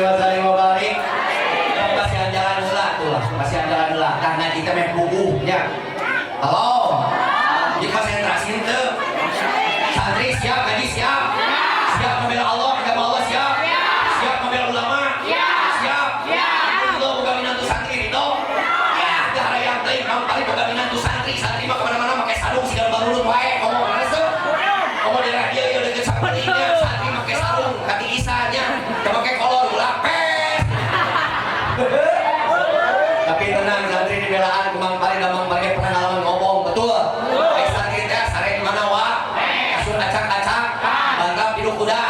Wasali wa barik. Pasihan jalan heula tuh lah, pasihan jalan heula. Tah ngaji teh meh puguh nya. Halo. Di konsentrasi henteu. Santri siap ngaji siap. Siap membela Allah, agama Allah siap. Siap membela ulama. Siap. Ridho boga minantu santri ridho. Ya, teu harayang teuing Mang Parit boga minantu santri, santri mah kemana-mana make sarung siga barurut wae ngomong leres teu? Ngomong di radio ieu deukeut sapertinya santri make sarung katiisan nya, teu make kolor ulah pes. Tapi tenang, santri dibelaan ku Mang Parit dan Mang Parit pernah ngalaman ngomong, betul. Ai santri teh sare di mana wa? Kasur acak-acak, bantal piduk kuda,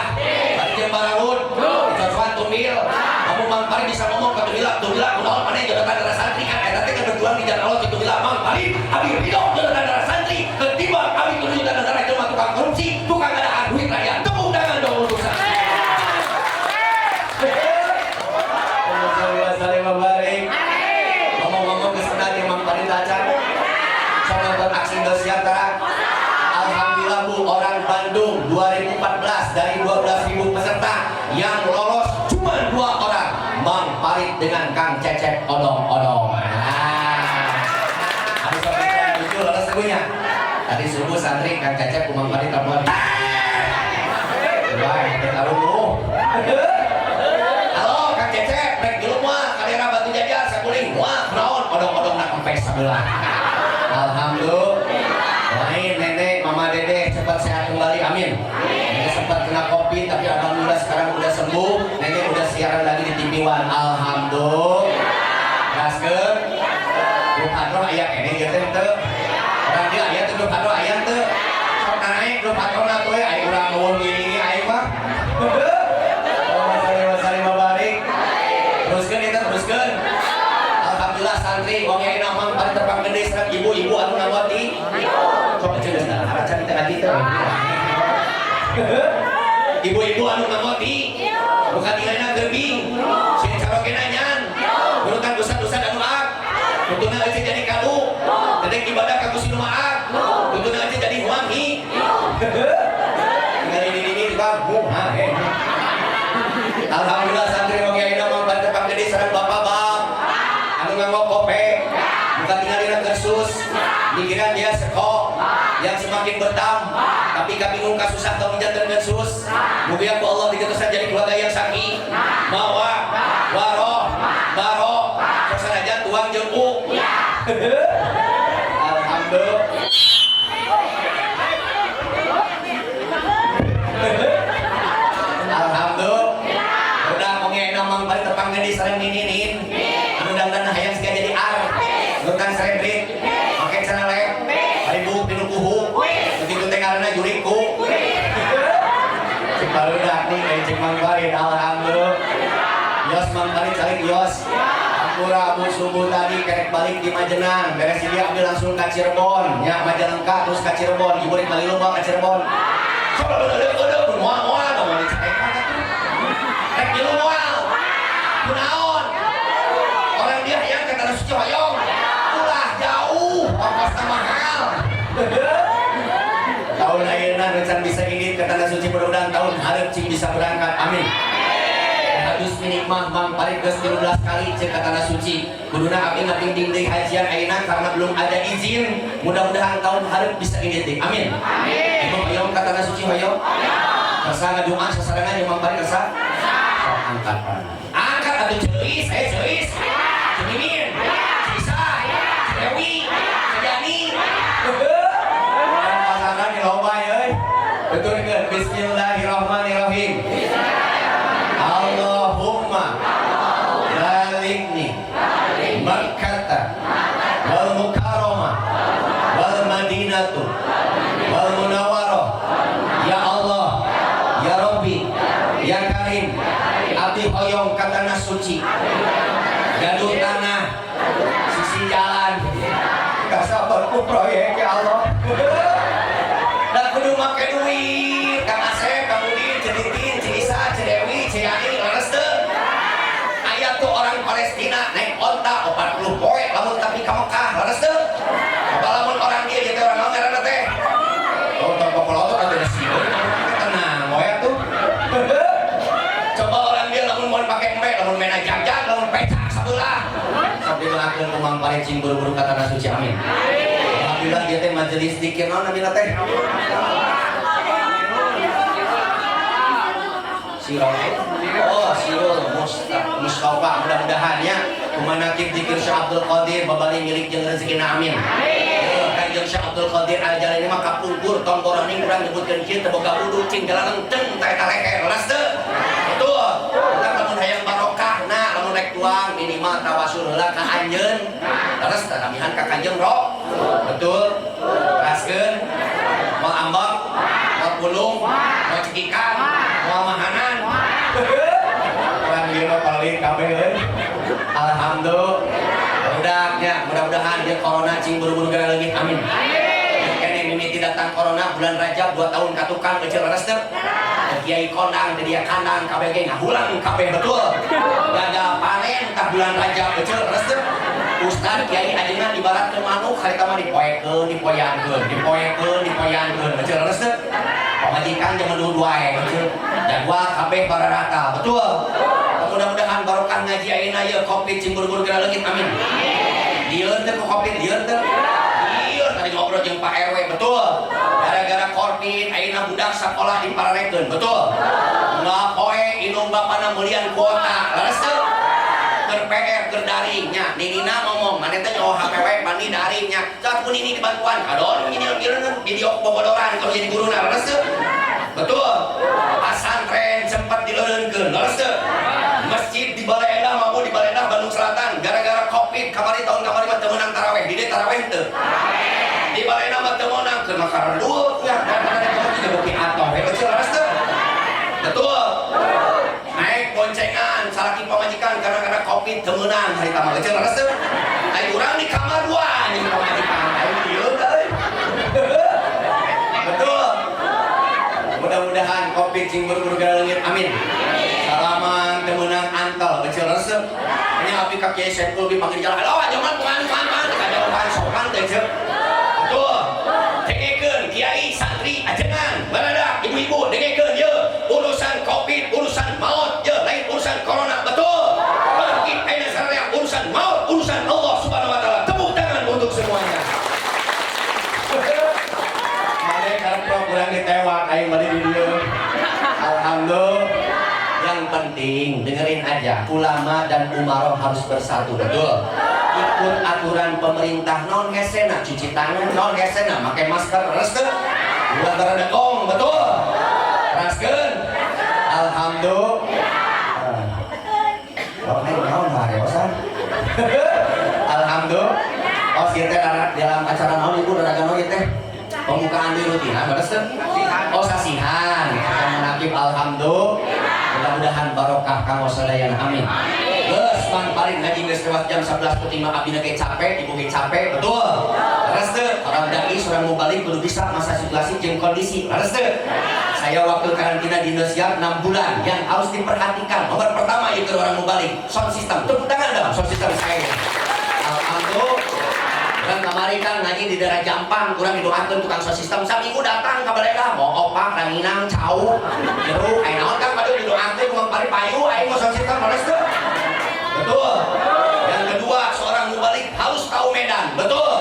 bari jeung bararud, dicocokan tumbil. Kamu Mang Parit bisa ngomong ke Tumila, Tumila kunaon maneh jodotan darah santri kan eta teh kan berjuang di jalan Allah ke Tumila Mang Parit, abi ridho jodotan darah santri ketimbang abi kudu jodotan darah itu mah tukang korupsi, tukang ngadahar duit rakyat. Tepuk tangan dong untuk santri. Wabarik. Ngomong-ngomong geus kenal jeung Mang Parit acan. Sok nonton aksi Indosiar tara. Alhamdulillah Bu, orang Bandung 2014 dari 12.000 peserta yang lolos cuma dua orang. Mang Parit dengan Kang Cecep Odong-Odong. Nah, anu sok lucu lolos punya. Tadi subuh santri Kang Cecep ku Mang Parit telepon. Wah, kita tahu. Halo Kang Cecep, rek dulu moal ka daerah Batu Jajar sakuling. Wah, kunaon odong-odong nak kempes sabelah. Alhamdulillah. Lain nenek, mama dede cepat sehat kembali, amin. Nenek sempat kena Covid tapi alhamdulillah sekarang udah sembuh. Nenek udah siaran lagi di TV One. Alhamdulillah. Gaskeun. Grup hadroh aya keneh ieu teh teu. Orang dia aya teu grup hadroh aya teu. Sok naik grup hadroh na tuh aya urang eueuh ngiringi aing mah. Allahumma sholli wa sallim wa barik. Teruskeun eta teruskeun. Alhamdulillah santri wong ayeuna mah paling terpang gede sareng ibu-ibu anu ngawati. Sok aja geus dah aracan kita ngaji teh. Ibu-ibu anu ngawati. Bukan tinggalna gerbing. Sieun carogena nyan. Nurutan dosa-dosa anu ak. Tutuna euceun jadi kadu. Dedek ibadah ka Gusti nu maak. Tutuna euceun jadi wangi. Tinggal ini bang, ha eh. Alhamdulillah santri wong ayeuna mah bade tepang gede sareng bapak bang. Anu nganggo kope, bukan tinggal dina kursus, mikiran dia seko yang semakin bertambah, tapi kabingung kasusah tong janten kursus. Mugia ku Allah diketusan jadi keluarga yang saki, mawa, waroh, baro, sok sanajan tuang jeung u. Alhamdulillah. Alhamdulillah. Udah wong ayeuna mang bari tepang gede sareng ninin. Anu dangdan hayang siga jadi ar. Nutan srebrit, make celana lep, bari buuk dinu kuhu. Begitu teh ngaranna juriku. Cek barudak nih kayak cek Mang Farid, alhamdulillah. Yos Mang Farid calik yos. Ampura Abu subuh tadi kerek balik di Majenang, beres ini ambil langsung ke Cirebon, ya Majalengka terus ke Cirebon, ibu rek balik lupa ke Cirebon. Sok udah udah moal moal moal dicarekan atuh. Rek milu moal. Kunaon? Orang dia hayang ke Tanah Suci hoyong. Ulah jauh, ongkosna mahal. Tahun ayeuna nu can bisa indit ke Tanah Suci mudah-mudahan tahun hareup cing bisa berangkat. Amin. Hadus minik mah Mang Parit geus 13 kali cek ke Tanah Suci. Kuduna abdi ngaping deui hajian ayeuna karena belum ada izin. Mudah-mudahan tahun hareup bisa indit deui. Amin. Amin. Ibu hoyong ka Tanah Suci hoyong? Kersa ngadoa sasarengan jeung Mang Parit kersa? Sok angkat. Angkat atuh ceuis, eh ceuis. Cemimin. Cisa. Dewi. Cejani. Pasangan di loba euy. Betul kan? Bismillahirrahmanirrahim. Allahumma baligni Makkata wal Mukarramah wal Madinatu wal Munawwarah. Ya Allah, ya Rabbi, ya Karim, abdi hoyong ka tanah suci. Gaduh tanah sisi jalan. Kasabar ku proyek ya Allah. Da kudu make duit, Kang Asep, Kang Udin, Ceditin, Cisa, Cedewi, Ceyani, leres teu? Aya tuh orang Palestina naik onta 40 poe lamun tapi ka Mekah, leres teu? Apa lamun orang dia ieu teh orang naon ngaranna teh? Oh, tong popolotot atuh da sieun, tenang we atuh. Mang Farid cing buru-buru ka tanah suci, amin. Alhamdulillah ieu teh majelis zikir naon namina teh? Sirol. Oh, Sirul Mustafa, mudah-mudahan ya kumanakib zikir Syekh Abdul Qadir babali milik jeung rezekina, amin. Kanjeng Syekh Abdul Qadir Al-Jalani mah kapungkur tong boroning urang nyebutkeun kieu teu boga wudu cing galalengteng ta eta leher, leres teu? Betul. Urang lamun hayang barokah na lamun rek tuang minimal tawasul heula ka anjeun. Leres teh namihan ka Kanjeng Ro. Betul. Teraskeun. Moal ambek, moal pulung, moal cekikan, moal mahanan. Orang ieu mah paling kabeh euy. Alhamdulillah. Budaknya, mudah-mudahan dia corona cing buru-buru geura leungit, amin. Kene mimiti datang corona bulan Rajab 2 tahun katukang kecil leres teu? Kiai kondang di dia kandang kabeh ge ngahulang kabeh, betul. Gagal panen tah bulan Rajab kecil leres teu? Ustad kiai ajengan ibaratkeun manuk harita mah dipoekeun dipoyankeun dipoekeun dipoyankeun kecil leres teu? Pamajikan zaman dulu wae kecil jadwal kabeh bararata, betul. Mudah-mudahan barokah ngaji ayeuna ieu Covid cing buru-buru geura leungit, amin. Lieur teu ku Covid, lieur teu? Lieur tadi ngobrol jeung Pak RW, betul. Gara-gara Covid ayeuna budak sakolah dipararekeun, betul. Unggal poe indung bapana meulian kuota, leres teu? Keur PR keur daring nya, ninina ngomong, maneh teh nyaho HP we mandi daring nya. Saat ku nini dibantuan, kadon nyinil-nyilin video bobodoran kalau jadi guruna, leres teu? Betul. Pasantren sempat dileureunkeun, leres teu? Masjid di Baleendah maupun di Baleendah Bandung Selatan gara-gara Covid kamari tahun kamari mah teu meunang taraweh, di dieu taraweh teu? Di Baleendah mah teu meunang keur makaran dulu ya gara-gara Covid juga beuki atoh we kecil, leres teu? Betul. Naik boncengan salaki pamajikan karena Covid teu meunang harita mah kecil, leres teu? Ai urang di kamar dua anjing pamajikan aing dieu euy. Betul. Mudah-mudahan Covid cing buru-buru geura leungit, amin. Salaman teu meunang antel kecil resep. Ini abdi ka Kiai Saiful dipanggil jalan. Halo, jangan kuman kuman kuman kajauhan sopan teh ceu. Betul. Dengekeun kiai santri ajengan barada ibu-ibu dengekeun ye urusan Covid urusan maut ye lain urusan corona, betul. Bangkit ayeuna sararea urusan maut urusan Allah Subhanahu wa taala. Tepuk tangan untuk semuanya. Mane karep kurang ditewak aing bade di dieu. Alhamdulillah. Yang penting dengerin aja, ulama dan umaroh harus bersatu, betul. Ikut aturan pemerintah non hesena cuci tangan, non hesena pakai masker, leres teu? Ulah baradekong, betul. Teraskeun. Alhamdulillah. Oh, naon naon hareosan. Alhamdulillah. Oh, ieu teh dalam acara naon ibu raraga naon ieu teh? Pembukaan di rutinan, leres teu? Oh, sasihan. Akan menakib alhamdulillah. Mudah-mudahan barokah kanggo sadayana, amin. Geus Mang Farid ngaji geus lewat jam 11 peuting mah abdi ge capek, ibu ge capek, betul. Leres teu? Orang dai seorang mubalig kudu bisa masa situasi jeung kondisi, leres teu? Saya waktu karantina di Indonesia 6 bulan yang harus diperhatikan. Nomor pertama itu orang mubalig, sound system. Tepuk tangan dong sound system saya. Alhamdulillah. Kan kamari kan ngaji di daerah Jampang, kurang didoakeun tukang sound system saminggu datang ka balega, mau opak, ranginang, cau, jeruk, aing naon kan padahal didoakeun ku Mang Farid payu aing mau sound system, leres teu? Betul. Yang kedua, seorang mubalig harus tahu medan, betul.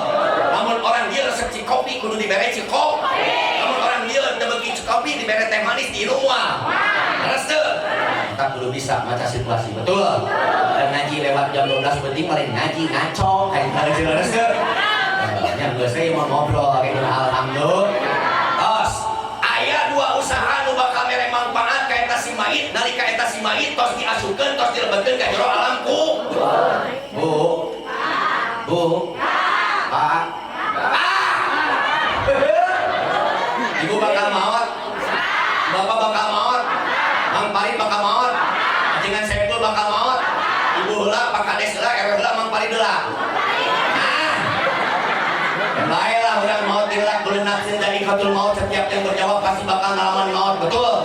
Namun orang dia resep cikopi kudu dibere cikopi. Namun orang dia teu beuki cikopi dibere teh manis diinum moal. Leres teu? Kita kudu bisa maca situasi, betul. Dan ngaji lewat jam 12 penting paling ngaji ngaco kayak ngaji, leres teu? Yang geus saya mau ngobrol kayak gitu, alhamdulillah. Tos, aya dua usaha nu bakal mere manfaat ka eta si mayit nalika eta si mayit tos diasupkeun tos dilebetkeun ka jero alam kubur. Bu. Bu. Pak. Ah. Ibu bakal maot. Bapak bakal maot. Mang Farid bakal maot. Ajengan Saiful bakal maot. Ibu heula, Pak Kades heula, RW heula, Mang Farid heula. Ah. Baiklah orang maut heula kullu nafsin dha'iqatul maut, setiap yang bernyawa pasti bakal ngalaman maut, betul.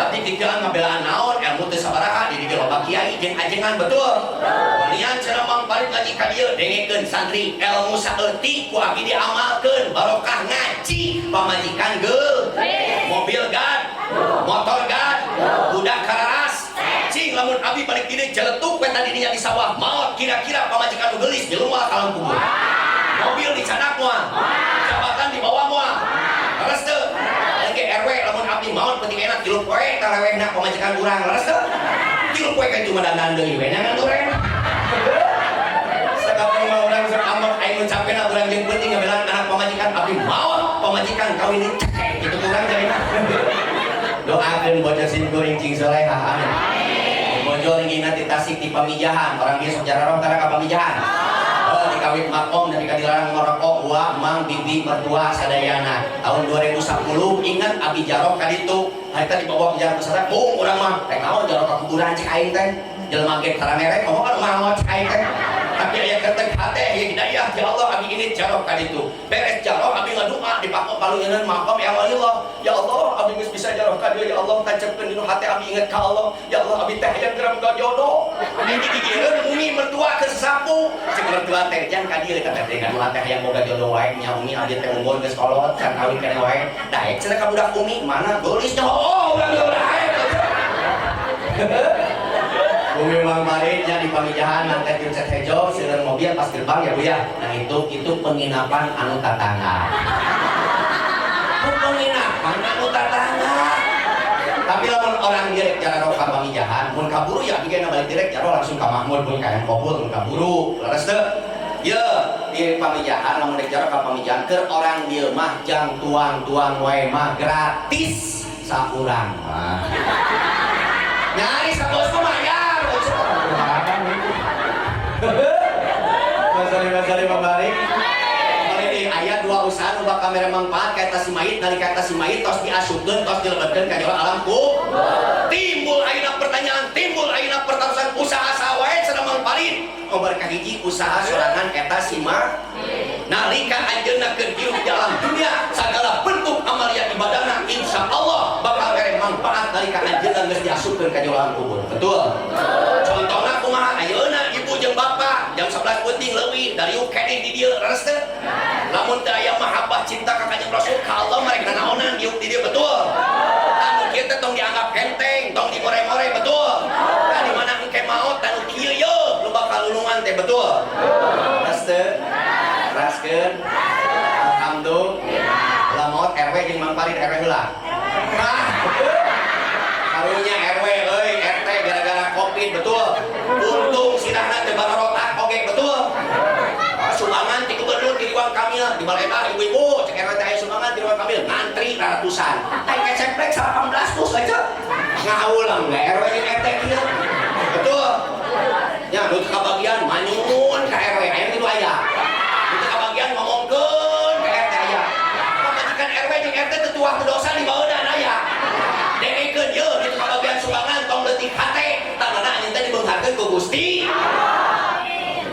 Tapi tigaan ngabelaan naon, ilmu teu sabaraha di dieu loba kiai jeung ajengan, betul. Nian cenah Mang Farid ngaji ka dieu dengekeun santri ilmu saeutik ku abdi diamalkeun barokah ngaji pamajikan geul mobil gad motor gad budak kararas cing. Lamun abi balik dieu celetuk we tadi dinya di sawah maot, kira-kira pamajikan nu geulis milu moal ka alam kubur? Mobil dicandak moal? Jabatan dibawa moal? Leres teu? Ayeuna ge RW, lamun abdi maot penting enak 3 poe talewehna pamajikan urang, leres teu? 3 poe kan cuma dandan deui we nyangan duren. Sakapeung mah urang sok ambek, aing nu capena urang jeung penting ngabelaan anak pamajikan. Abdi maot, pamajikan kawin deui, cekek kitu ku urang jarina. Doakeun bojo sim kuring cing soleha, amin. Bojo linggihna ti Tasik, di Pamijahan, orang dia sok jararoh karena ka Pamijahan. Oh, di kawit makom dari dilarang merokok, wa mang bibi mertua sadayana. Tahun 2010 ingat abi jaroh ka ditu. Harita dibawa ke jalan pesantren, mung urang mah rek naon jaroh ka kuburan, cek aing teh. Jelema ge tara merek, ngomong kan maot, cek aing teh. Tapi aya kertek hate, ya hidayah ya Allah, abi ini jaroh ka ditu. Beres jaroh abi ngadua di pakom palunyeun makom, ya Allah. Ya Allah, abi geus bisa jaroh ka dieu, ya Allah, tancepkeun dinu hate abi inget ka Allah. Ya Allah, abi teh hayang geura boga jodoh. Ini digigireun umi mertua ke sapu. Cek mertua teh, "Jang ka dieu," kata teh, "ngadua teh hayang boga jodoh wae nya umi, abdi teh umur geus kolot can kawin keneh wae." Daek cenah ka budak umi, mana geulis nya, oh urang ge daek. Bumi Mang Marinnya di Pamijahan nanti cat hejo seueur mobil pas gerbang ya, Bu, ya. Nah, itu penginapan anu tatangga. Penginapan anu tatangga. Tapi lamun orang direk jalan ka Pamijahan, mun kaburu ya abdi balik direk jaro langsung ka Mahmud, mun ka yang kabul mun kaburu. Leres teu? Ye, di Pamijahan lamun rek jaro ka Pamijahan keur orang dieu mah jang tuang-tuang wae mah gratis saurang mah. Nyari sabos mah mayar. Masali masali mabalik. Kali ini aya dua usaha nu bakal mere manfaat ka eta si mayit nalika eta si mayit tos diasupkeun, tos dilebetkeun ka jero alam kubur. Timbul ayeuna pertanyaan, timbul ayeuna pertarosan, usaha saha wae cenah, Mang Farid? Nomor kahiji usaha sorangan eta si ma nalika anjeunna keur hirup di alam dunia, segala bentuk amalia ibadahna insya Allah bakal mere manfaat nalika anjeunna geus diasupkeun ka jero alam kubur. Betul? Contohna kumaha? Ayeuna ibu jeung bapak jam 11 peuting leuwih dari keneh di dieu, leres teu? Lamun teu aya mahabbah cinta ka Kanjeng Rasul ka Allah mereka nanaonan diuk di dieu, betul? Anu kieu teh tong dianggap enteng, tong dimore-more, betul? Tah, di mana engke maot anu kieu ye nu bakal lulungan teh, betul? Leres teu? Teraskeun. Alhamdulillah. Maot RW jeung Mang Farid, RW heula. Nah, karunya RW euy, RT gara-gara Covid, betul? Untung sirahna teu barotak oge, betul? Ah, sumbangan ti gubernur ti Ridwan Kamil di balai ibu-ibu, cek RW teh aya sumbangan ti Ridwan Kamil, ngantri ratusan. Ai keceplek 18 dus aja. Ngawulang nggak RW jeung RT kieu. Betul? Ya, nu teu kabagian manyun ka RW, aya kitu aya. Nu teu kabagian ngomongkeun ka RT aya. Pamajikan RW jeung RT teu tuah teu dosa dibaeunan aya. Dengekeun ye, nu teu kabagian sumbangan tong leutik hate, tangana anjeun teh dibeungharkeun ku Gusti.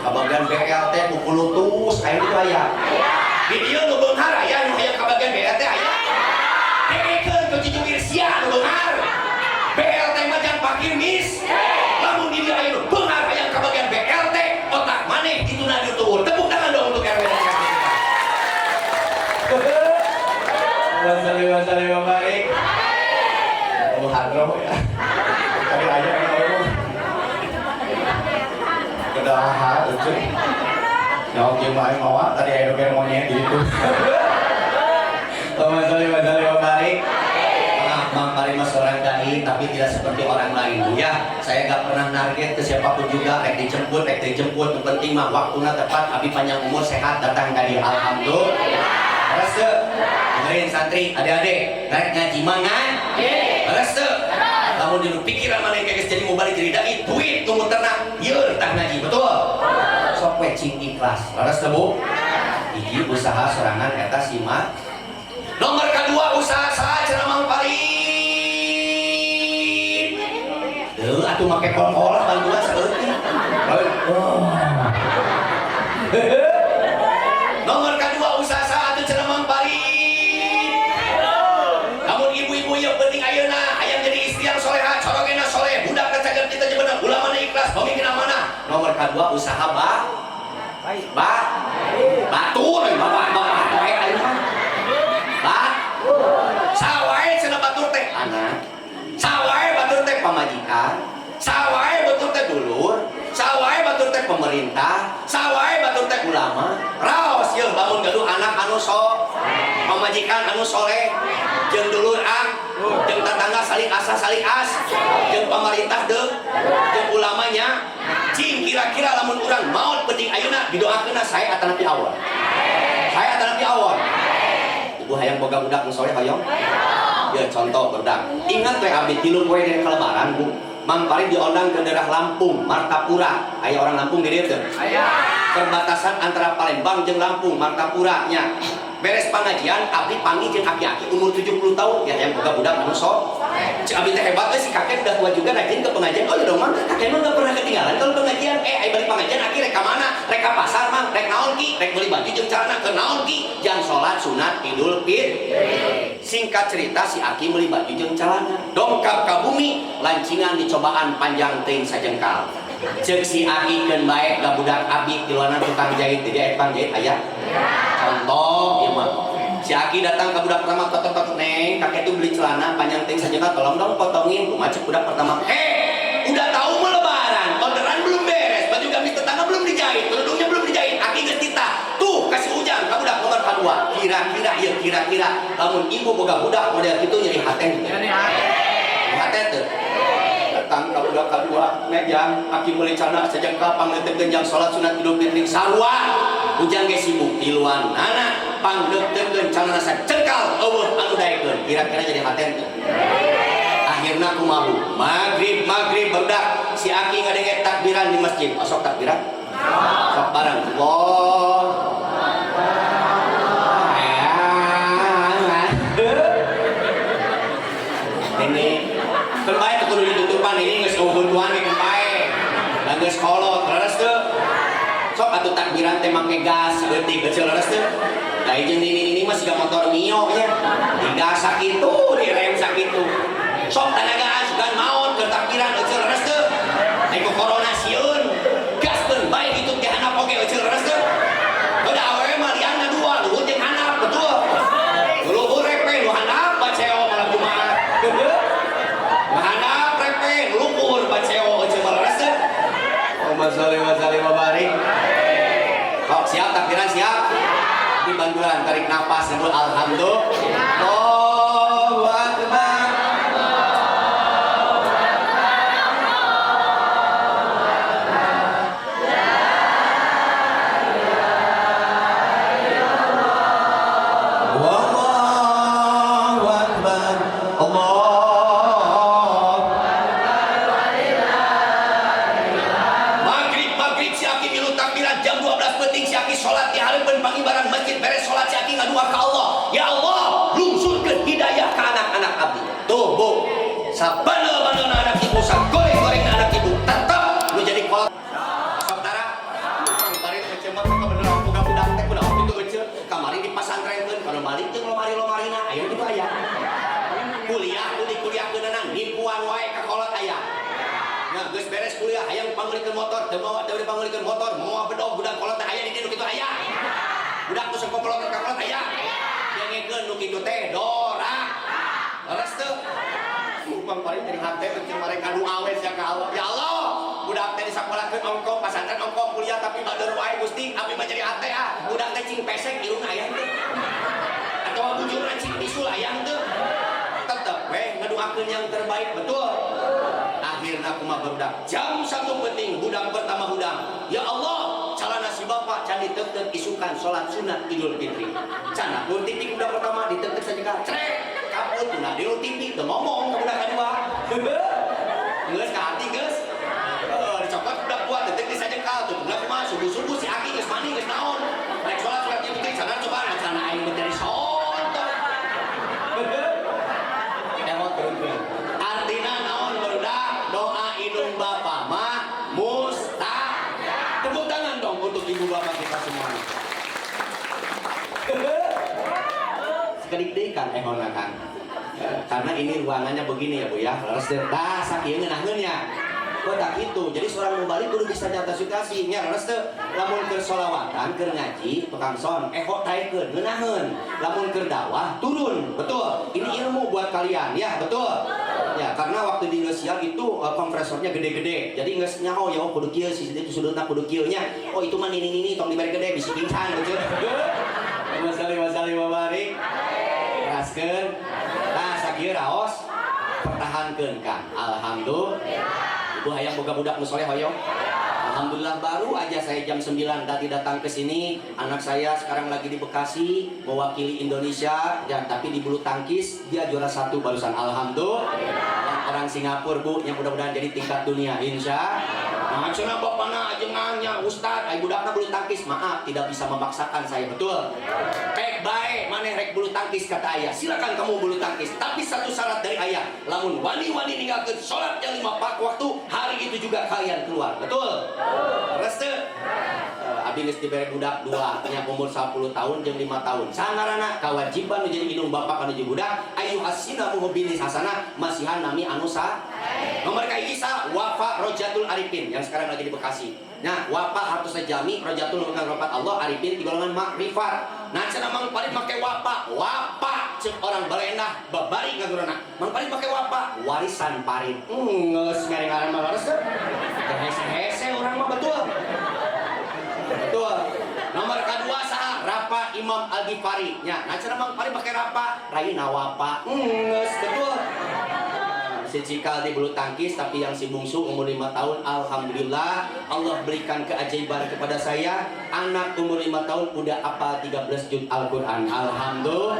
Kabagian BLT kukulutus, aya kitu aya. Di dieu nu beunghar aya, nu hayang kabagian BLT aya. Dengekeun ku cicubir sia nu beunghar. BLT mah jang fakir mis. Lamun di dieu aya nu beunghar hayang kabagian BLT, otak maneh dituna dituur. Tepuk tangan dong untuk RW dan RT kita. Wasali wasali wa barik. Oh, hadroh ya. Tadi aya yang ngomong. Kedah lucu. Nyawa kieu mah aing mawa tadi aya nu monyet gitu. Allahumma sholli wa sallim wa barik. Maaf, Mang Farid mah seorang dai tapi tidak seperti orang lain, Bu, ya. Saya nggak pernah target ke siapapun juga, rek dijemput, rek dijemput, yang penting mah waktuna tepat, abi panjang umur sehat datang ka dieu. Alhamdulillah. Leres teu? Dengerin santri, adik-adik, rek ngaji mangan? Leres teu? Lamun dinu pikiran maneh geus jadi mubalig, jadi dai, duit nu muterna, ieu tah ngaji, betul? Sok we cing ikhlas. Leres teu, Bu? Hiji usaha sorangan eta si ma. Nomor kedua usaha saha cenah, Mang Farid? Teu atuh make kol-kola bantuan saeutik. Oh. Nomor kedua usaha saha atuh cenah, Mang Farid? Namun ibu-ibu yang penting ayeuna hayang jadi istri yang soleha, corongena soleh, budak cager kita bener, ulamana ikhlas, pemimpin amanah. Nomor kedua usaha ba ba batur, bapak bapak wae ayeuna mah. Ba saha wae cenah batur teh anak. Saha wae batur teh pamajikan. Saha wae batur teh dulur, saha wae batur teh pemerintah, saha wae batur teh ulama. Raos yeuh lamun gaduh anak anu so, pamajikan anu soleh, jeung dulur ang, jeung tetangga saling asah saling as, jeung pemerintah deuk, jeung ulamanya. Cing kira-kira lamun urang maot penting ayeuna didoakeunna sae atanapi awon? Sae atanapi awon? Ibu hayang boga budak nu soleh hoyong? Ya contoh budak. Ingat we abdi 3 poe dari kelebaran, Bu. Mang Parin diundang ke daerah Lampung, Martapura. Aya orang Lampung di dieu teu? Aya. Perbatasan antara Palembang jeung Lampung, Martapura nya. Beres pengajian, abdi panggil jeung aki-aki umur 70 tahun, ya yang boga budak anu sok. Cik abdi teh hebat we, si kakek udah tua juga rajin ke pengajian. Oh ya dong, Mang, kakek mah nggak pernah ketinggalan kalau pengajian. Eh, ayo balik pengajian aki rek ka mana? Rek ka pasar, Mang. Rek naon ki? Rek beli baju jeung celana ke naon ki? Jang salat sunat Idul Fitri. Singkat cerita si aki beli baju jeung celana. Dongkap ka bumi, lancingan dicobaan panjang teuing sajengkal. Ceuk si aki keun bae da budak abdi tiluanan tukang jahit, jadi aya tukang jahit aya. Contoh ieu mah. Si aki datang ke budak pertama, totok-totok, "Neng, kakek tuh beli celana panjang teuing sajengkal, tolong dong potongin." Kumaha ceuk budak pertama? "Eh, udah tahu mau lebaran, orderan belum beres, baju gamis tetangga belum dijahit, kerudungnya belum dijahit, aki geus titah." Tuh, kasih ujang ka budak nomor kedua. Kira-kira ieu kira-kira lamun ibu boga budak model kitu nyeri hate teu? Nyeri hate. Hate teu? Datang ka budak kedua, "Neng, jang, aki meuli celana sajengkal pangleuteukkeun jang salat sunat Idul Fitri." Sarua. Ujang ge sibuk tiluan nana pangleuteukkeun celana sajengkal euweuh anu daekeun. Kira-kira jadi hate teu? Akhirna kumaha, Bu? Maghrib maghrib barudak si aki ngadenge takbiran di masjid. Osok takbiran? Sok bareng. Allah. Ini kan bae teu kudu ditutupan, ini geus euweuh ge keun bae. Da geus kolot, leres teu? Sok atuh takbiran teh make gas saeutik kecil, leres teu? Da jeung nini-nini mah siga motor Mio nya. Digas sakitu, direm sakitu. Sok tanagaan sugan maot keur takbiran euceul, leres teu? Ai ku corona sieun. Gaskeun bae ditut di handap oge euceul, leres teu? Udah awewe mah lianna dua, luhur jeung handap, betul. Luhur repe, nu handap baceo malam Jumat. Nu handap repe, nu luhur baceo euceul mah, leres teu? Allahumma sholli wa sallim wa barik. Kok siap takbiran siap? Dibantuan tarik napas sebut alhamdulillah. Allahu akbar. Allahu akbar. Allah. Maghrib maghrib si aki milu takbiran jam 12 penting si aki salat di hareupeun pangibaran masjid, beres salat si aki ngadua ka Allah, "Ya Allah, lungsurkeun hidayah ka anak-anak abdi." Tuh Bu, sabandel-bandelna anak ibu, sagoreng-gorengna anak ibu, tetep nu jadi kolot. Sok tara Kang Farid ece mah kebeneran boga budak teh kunaon kitu ece kamari dipasantrenkeun kalau balik jeung lomari-lomarina aya kitu, aya kuliah kudu kuliahkeunana nipuan wae ka kolot aya. Nah, geus beres kuliah hayang pangeulikeun motor, teu mawa, teu pangeulikeun motor, mawa bedog budak kolot teh aya di dieu nu kitu aya. Budak nu sok popolotot ka kolot aya. Dengekeun nu kitu teh dora. Leres teu? Bang paling dari hate euceul mereka doa we sia ka Allah. "Ya Allah, budak teh disakolakeun ongkoh, pasantren ongkoh, kuliah tapi bader wae Gusti, abdi mah jadi hate ah. Budak teh cing pesek irungna aya teu? Atawa bujurna cing bisul aya teu?" Tetep we ngadoakeun yang terbaik, betul. Akhirna kumaha barudak? Jam 1 penting budak pertama hudang. "Ya Allah, calana si bapak can diteuteup isukan salat sunat Idul Fitri." Can nu TV budak pertama diteuteup saja crek kaput nah di TV teu ngomong ka budak kadua. Geus ka hati geus. Heuh, dicokot budak dua detik di sajengkal tutupna kumaha subuh-subuh si aki geus mandi geus naon. Rek salat sunat Idul Fitri sadar coba celana aing menjadi sontok. Emot turunkeun. Artina naon barudak? Doa indung bapa mah mustajab. Tepuk tangan dong untuk ibu bapak kita semuanya. Sekedik deui kan ehona kan. Karena ini ruangannya begini ya Bu ya. Leres teh tah sakieu ngeunaheun nya. Kok tak gitu. Jadi seorang mubalig kudu bisa nyata situasi nya, leres teu? Lamun keur sholawatan, keur ngaji, tukang son, eho taekeun ngeunaheun. Lamun keur dakwah turun. Betul. Ini ilmu buat kalian ya, betul. Ya, karena waktu di Indosiar itu kompresornya gede-gede. Jadi geus nyaho ya, oh kudu kieu sih, itu sudutna kudu kieu nya. Oh, itu mah nini nini tong dibere gede bisi pingsan gitu. Wasali wasali wabarik. Teraskeun. Nah, sakieu raos pertahankeun, Kang. Alhamdulillah. Ibu hayang boga budak nu soleh, hoyong? Alhamdulillah, baru aja saya jam 9 tadi datang ke sini. Anak saya sekarang lagi di Bekasi mewakili Indonesia ya, tapi di bulu tangkis dia juara satu barusan. Alhamdulillah. Dan orang Singapura, Bu, yang mudah-mudahan jadi tingkat dunia, insya. Nah, cenah bapana ajengannya ustad, ai budakna bulu tangkis, maaf tidak bisa memaksakan saya, betul. Pek bae maneh rek bulu tangkis, kata ayah. Silakan kamu bulu tangkis, tapi satu syarat dari ayah, lamun wani-wani ninggalkeun salat yang lima waktu, hari itu juga kalian keluar. Betul? Terus teu? Abi geus dibere budak dua nya, umur 10 tahun jeung 5 tahun. Sangarana kewajiban nu jadi indung bapak anu budak ayu hasina muhbinis hasanah, masihan nami anu sa. Nomor kahiji sa Wafa Rojatul Arifin yang sekarang lagi di Bekasi. Nah, Wafa hartos jalmi, Rojatul merupakan rahmat Allah, Arifin di golongan makrifat. Nah, cenah Mang Farid make Wafa, Wafa cek orang Baleendah babari ngagurana. Mang Farid make Wafa, warisan Farid. Geus mere ngaran mah leres teu? Hese-hese urang mah, betul. Betul. Nomor kedua saha? Rafa Imam Al-Ghifari. Nya, nah cenah Mang Farid make Rafa, raina Wafa. Geus betul. Si Cikal di bulu tangkis, tapi yang si bungsu umur 5 tahun, alhamdulillah Allah berikan keajaiban kepada saya, anak umur 5 tahun udah apal 13 juz Al-Quran. Alhamdulillah.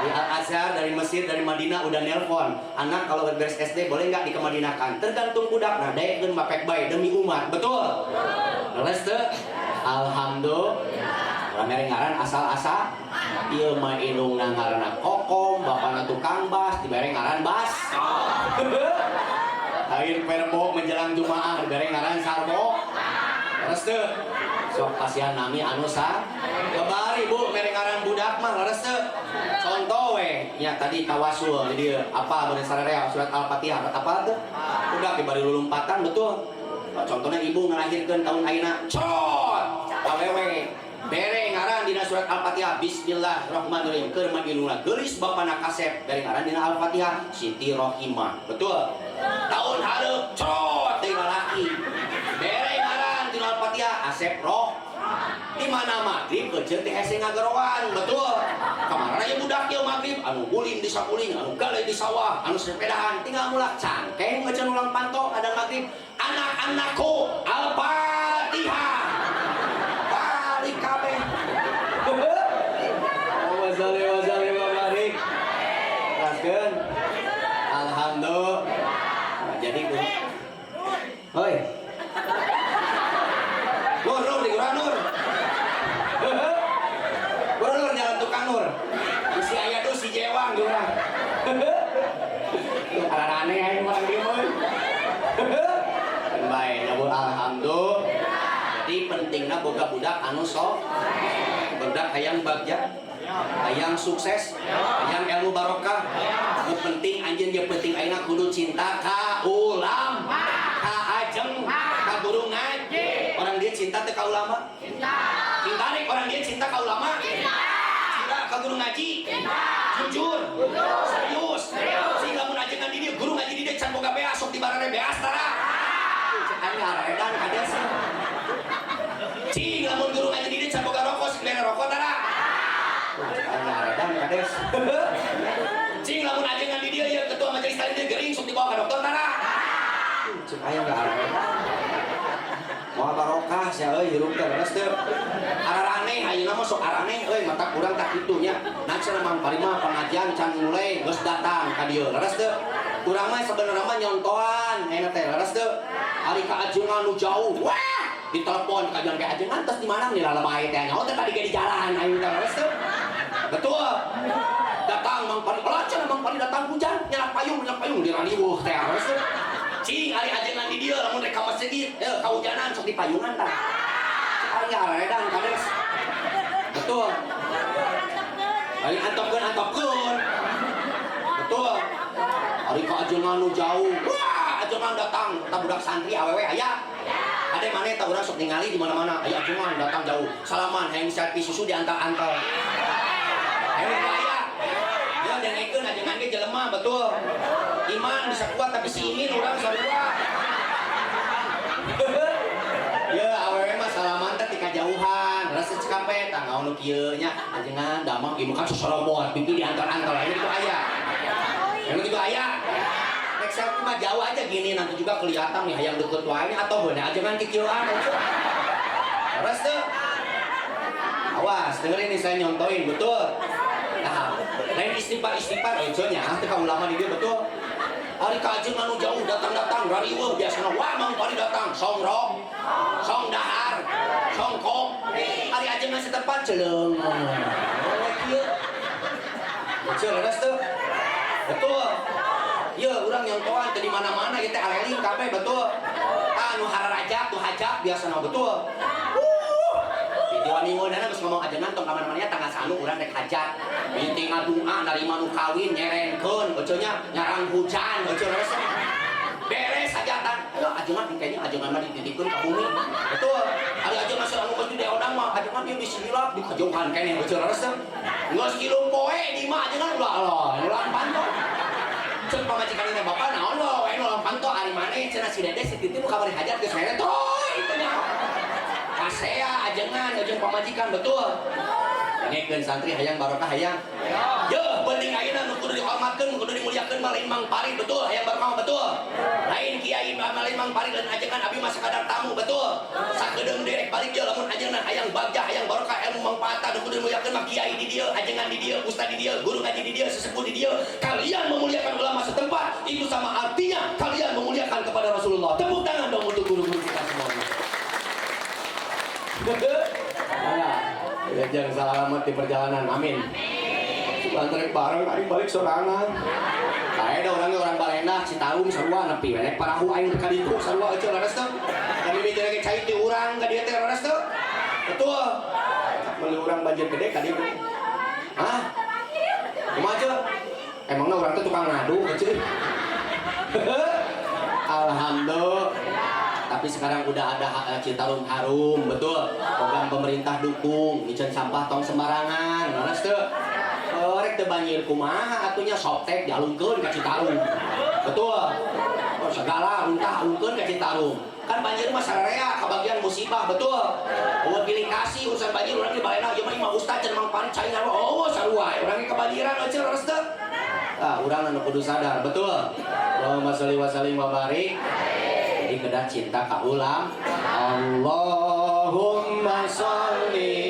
Di Al Azhar dari Mesir, dari Madinah udah nelpon, anak kalau beres SD boleh nggak dikemadinakan? Tergantung budak. Nah, daekeun mapek bae demi umat, betul. Leres teu? Alhamdulillah. Mere ngaran asal-asal ieu mah, indungna ngaranna Kokom, bapana tukang bas, dibere ngaran Bas. Lain perbo menjelang Jumaah dibere ngaran Sarbo. Leres teu? Sok kasihan nami anu sa. Kebari, Bu, mere ngaran budak mah, leres teu? Contoh we nya, tadi tawasul di dieu apa bener sararea surat Al-Fatihah apa teu? Udah dibari lulumpatan, betul. Contohnya ibu ngelahirkeun tahun ayeuna cot awewe, bere ngaran dina surat Al-Fatihah Bismillahirrahmanirrahim, keur mah indungna geulis, bapana kasep, bere ngaran dina Al-Fatihah Siti Rohimah, betul. Tahun hareup cot deui lalaki, bere ngaran dina Al-Fatihah Asep Roh. Di mana maghrib kecil teh hese ngageroan, betul. Kemarin aya budak ieu maghrib anu ulin di sakuling, anu gale di sawah, anu sepedahan, tinggal mulak cangkeng ngecan ulang panto ada maghrib, anak-anakku Al-Fatihah, balik kabeh. Wasali wasali wa barik. Teraskeun. Alhamdulillah. Nah, jadi guru. Hoi. Nur, Nur, di Gura Nur. Gura Nur jalan tukang Nur. Si aya tuh si Jewang di urang. Arane aing urang dieu euy. Bae nyebut alhamdulillah. Jadi pentingna boga budak anu sok budak, hayang bagja, hayang sukses, hayang ilmu barokah. Nu penting anjeun ge penting ayeuna kudu cinta ka ulama, ka ajeng, ka guru ngaji. Orang dia cinta teh ka ulama? Cinta. Cinta nih orang dia cinta ka ulama? Cinta. Cinta ka guru ngaji? Cinta. Jujur? Jujur. Serius? Serius. Sing lamun ajengan di dieu, guru ngaji di dieu can boga beas, sok dibarere beas tara. Cek aing ngaredan kades. Cing lamun guru ngaji di dieu can boga rokok, sok mere rokok tara. Cek aing ngaredan kades. Cing lamun ajengan di dieu ya ketua majelis taklim dieu gering, sok dibawa ke dokter tara. Cek aing ngaredan. Moal barokah sia euy hirup teh, leres teu? Araraneh ayeuna mah sok araneh euy, mata kurang tak kitu nya. Nah, cenah Mang Farid mah pengajian can mulai geus datang ka dieu, leres teu? Urang mah sebenarnya mah nyontohan ayeuna teh, leres teu? Ari ka ajengan nu jauh, wah, ditelepon ka ajengan, ka ajengan tos di mana nih, lalebay teh nyaho teh tadi ge di jalan aing teh, leres teu? Betul. Datang Mang Farid, alah cenah Mang Farid datang hujan, nyalak payung diraliweuh teh, leres teu? Cing ari ajengan di dieu lamun rek ka masjid, kahujanan sok dipayungan tah. Cek aing ngaredan kades. Betul. Ari antepkeun antepkeun. Betul. Ari ka ajengan nu jauh. Wah, ajengan datang, eta budak santri awewe aya. Ade maneh tah urang sok ningali di mana-mana, aya ajengan datang jauh. Salaman hayang selfie susu diantal-antal. Ayo aya. Ya dengekeun ajengan ge jelema, betul. Iman berenang bisa kuat, tapi si Imin urang sarua. Ya, awewe mah salaman teh ti kajauhan. Rasa cikampek tah ngaon nu kieu nya. Ajengan damang ieu kan sosorobot, pipi diantar-antar ini gitu aya. Emang gitu aya. Nek selfie mah jauh aja gini, nanti juga kelihatan nih hayang deket wae atau beuna ajengan kikieuan lucu. Terus tuh. Awas, dengerin nih saya nyontoin, betul. Nah, lain istighfar istighfar ece nya, teu ka ulama di dieu, betul. Ari ka ajengan anu jauh datang-datang rariweuh biasana, wah, Mang Pari datang, song rok, song dahar, song kop. Ari ajengan setempat celeung. Oh, kieu. Betul, leres tuh. Betul. Ya, urang nyontoan teu di mana-mana ieu teh aleling kabeh, betul. Ah, nu hararajab tuh hajab biasana, betul. Di wani-wanana geus ngomong ajengan tong ka mana-mana, tanggal sanu urang rek hajat. Miti ngadunga narima nu kawin nyerenkeun, ece nya, nyarang hujan, ece, leres. Beres hajatan. Ayo ajengan kayaknya ajengan mah dititipkeun ka bumi. Betul. Ari ajengan anu geus di odang mah ajengan ieu bismillah di kajauhan keneh, ece, leres. Geus 3 poe di mah ajengan ulah Allah, ulah panto. Cek pamajikan teh, "Bapak naon lo, we ulah panto?" "Ari maneh," cenah, "si Dede si Titi nu kamari hajat geus mere troy itu nya." Pasea ajengan jeung pamajikan, betul. Dengekeun santri, hayang barokah, hayang. Ye, penting ayeuna nu kudu dihormatkeun, nu kudu dimuliakeun mah lain Mang Pari, betul, hayang barokah, betul. Lain kiai, lain Mang Pari, lain ajengan, abi mah sakadar tamu, betul. Sakedeung direk balik ye, lamun ajengan hayang bagja, hayang barokah, ilmu mangfaatna, nu kudu dimuliakeun mah kiai di dieu, ajengan di dieu, ustad di dieu, guru ngaji di dieu, sesepuh di dieu. Kalian memuliakan ulama setempat, itu sama artinya kalian memuliakan kepada Rasulullah. Tepuk tangan dong untuk guru-guru kita semuanya. Ya, jangan selamat di perjalanan, amin. Sugan rek bareng, aing balik sorangan. Kayak ada orangnya orang Baleendah, Citarum, sarua nepi we naik parahu aing ka ditu sarua, eueuh, leres teu? Kami mikir ge cai ti urang ka dieu teh, leres teu? Betul. Meuli urang banjir gede ka dieu. Hah? Kumaha aja? Emangnya urang teh tukang ngadu kecil? Alhamdulillah. Tapi sekarang udah ada Citarum Harum, betul. Program pemerintah dukung, miceun sampah tong sembarangan, leres teu? Oh, rek teu banjir kumaha atuh nya, Softex dialungkeun ka Citarum. Betul. Oh, segala runtah alungkeun ka Citarum. Kan banjir mah sararea kabagian musibah, betul. Oh, pilih kasih urusan banjir urang di Baleendah ieu mah imah ustad cenah Mang Pari cai ngaruh. Oh, sarua urang ge kebanjiran eueuh, leres teu? Ah, urang anu kudu sadar, betul. Allahumma sholli wa sallim wa barik. Jadi kedah cinta ka ulam. Allahumma sholli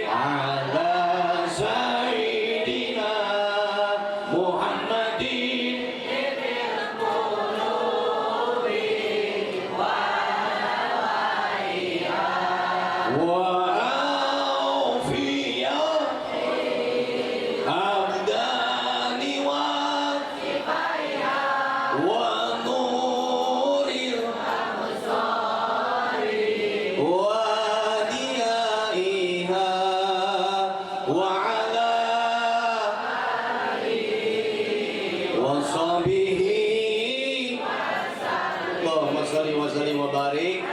ala sayyidina Muhammadin wa afiya abdani wa nuril wa diyaiha wa ala wa sahbihi. Allahumma sholli wa sallim wa barik.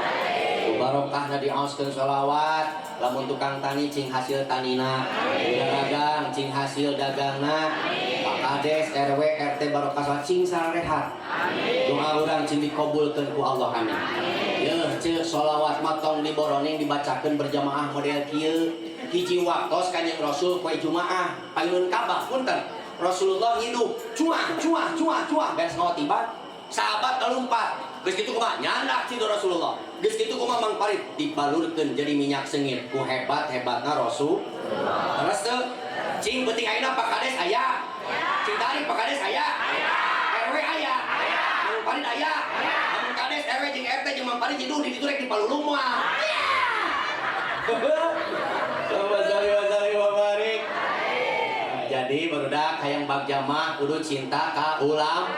Barokahna diaoskeun sholawat, lamun tukang tani cing hasil tanina, dagang cing hasil dagangna, Pak Kades, RW, RT, barokah sholawat cing sarehat, doa urang cing dikabulkeun ku Allah, amin. Yeuh, ceuk sholawat mah tong diboroning dibacakeun berjamaah model kieu. Hiji waktos Kanjeng Rasul poe Jumaah payun Ka'bah, punten, Rasulullah ngidup cuah cuah cuah cuah, beres ngawa sahabat lompat, geus kitu kumaha? Nyandak cidu Rasulullah. Geus kitu kumaha, Mang Farid? Dibalurkeun jadi minyak seungit ku hebat hebatna Rasul. Terus teu cing penting ayeuna Pak Kades aya, cing tarik Pak Kades aya, RW aya, Mang Farid aya. Lamun Kades, RW jeung RT jeung Mang Farid nyiduh di ditu rek dipalulung moal? Coba sholli wa sallim wa barik. Jadi barudak hayang bagja mah kudu cinta ka ulam.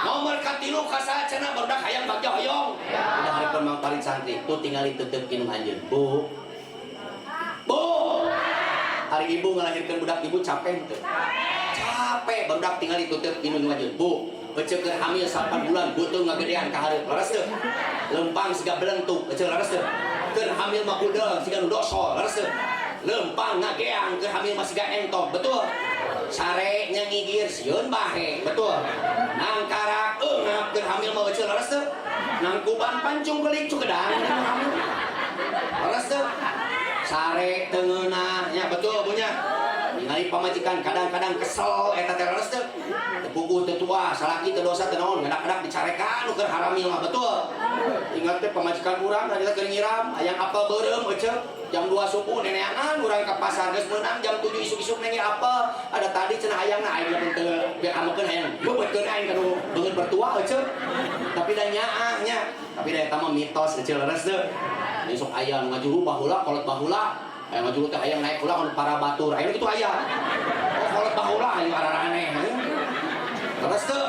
Nomor katilu ka saha cenah, barudak hayang bagja, hoyong? Udah hareupeun Mang Farid santri tuh tinggalin tetep kinum anjeun. Bu. Bu. Hari ibu ngelahirkan budak, ibu capek henteu? Capek. Barudak tinggal ditutup kinum anjeun. Bu, ece keur hamil 8 bulan, butuh ngagedean ka hareup, leres teu? Lempang siga belentuk, ece, leres teu? Keur hamil mah udel siga nu dosol, leres teu? Lempang ngageang, keur hamil mah siga entong, betul? Sare nya ngigir sieun bahe, betul. Nangkarak eungap keur hamil mah euceul, leres teu? Nangkuban pancung kelik cukedang hamil. Leres teu? Sare teu ngeunah nya, betul punya. Ningali pamajikan kadang-kadang kesel eta teh, leres teu? Teu puguh teu tua, salaki teu dosa teu naon, ngadak-ngadak dicarekan nu keur haramil mah, betul. Ingat teh pamajikan urang harita keur nyiram, hayang apel beureum euceul. Jam 2 subuh neneangan urang ka pasar geus meunang jam 7 isuk-isuk nenge apel. Ada tadi cenah hayangna aing pun teu biar amekeun hayang bebeutkeun aing kanu beungeut bertua euceul. Tapi da nyaah nya. Tapi da eta mah mitos euceul, leres teu? Besok aya nu ngajuru baheula, kolot baheula. Aya ngajuru teh hayang naik ulah anu para batur. Aya kitu aya. Oh, kolot baheula aing araraneh. Leres teu?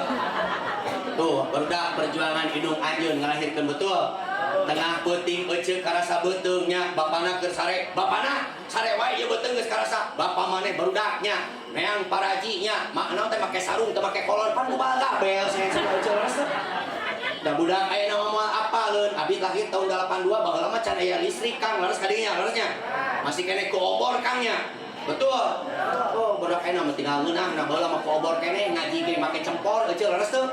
Tuh, barudak perjuangan indung anjeun ngalahirkeun, betul. Tengah peuting eceu karasa beuteung nya, bapana keur sare. Bapana sare wae ieu beuteung geus karasa. Bapa maneh barudak nya, neang paraji nya, makna teh make sarung teu make kolor pan gubal gabel saya eceu, leres teu? Da budak aya nama moal apaleun, abdi lahir tahun 82, baheula mah can aya listrik Kang, leres kadinya, leresnya. Masih keneh ku obor Kang nya. Betul. Oh, budak aya mah tinggal ngeunah, nah baheula mah ku obor keneh ngaji ge make cempor euceul, leres teu?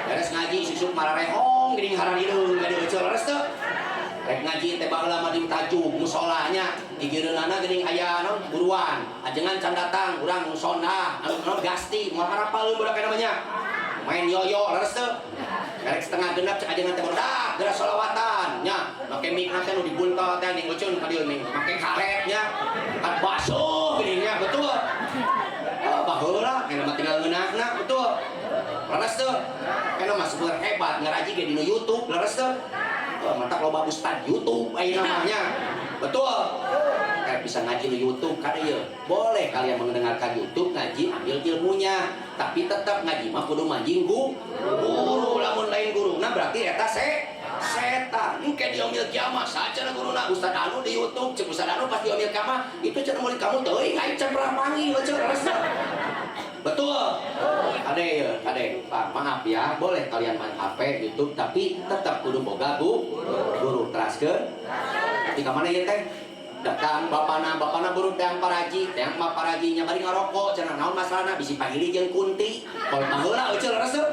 Beres ngaji susuk mararehong geuning hararideung ka dieu euceul, leres teu? Rek ngaji teh baheula mah di tajuk musolanya, gigireunana geuning aya naon buruan. Ajengan can datang, urang sondah, anu naon gasti, moal harapaleun budak aya namanya. Main yoyo, leres teu? Rek setengah genap cek ajengan teh barudak geura solawatan nya, make mic teh nu dibuntel teh ning euceun ka dieu ning make karet nya. Kan basuh geuning nya, betul. Oh, baheula aya mah tinggal ngeunahna, betul. Leres teu? Kana mah super hebat ngaraji ge dina YouTube, leres teu? Oh, matak loba ustad YouTube aya namanya. Betul. Kayak bisa ngaji di YouTube kada ieu. Boleh kalian mendengarkan YouTube ngaji ambil ilmunya, tapi tetap ngaji mah kudu manjing guru, lamun lain guruna berarti eta setan. Engke di yaumil kiamah saja guruna Ustad anu di YouTube, cek Ustad anu pas di yaumil kiamah itu cenah murid kamu teuing aing can pernah panggil cenah, leres teu? Betul. Kade ya, kade. Pak, maaf ya, boleh kalian main HP, YouTube, tapi tetap kudu boga guru. Teraskeun. Ketika mana ieu teh? Datang bapana, bapana buruk teang paraji, teang mah parajinya bari ngarokok, cenah naon masalahna bisi pahili jeung kunti. Kalau baheula euceul, leres teu?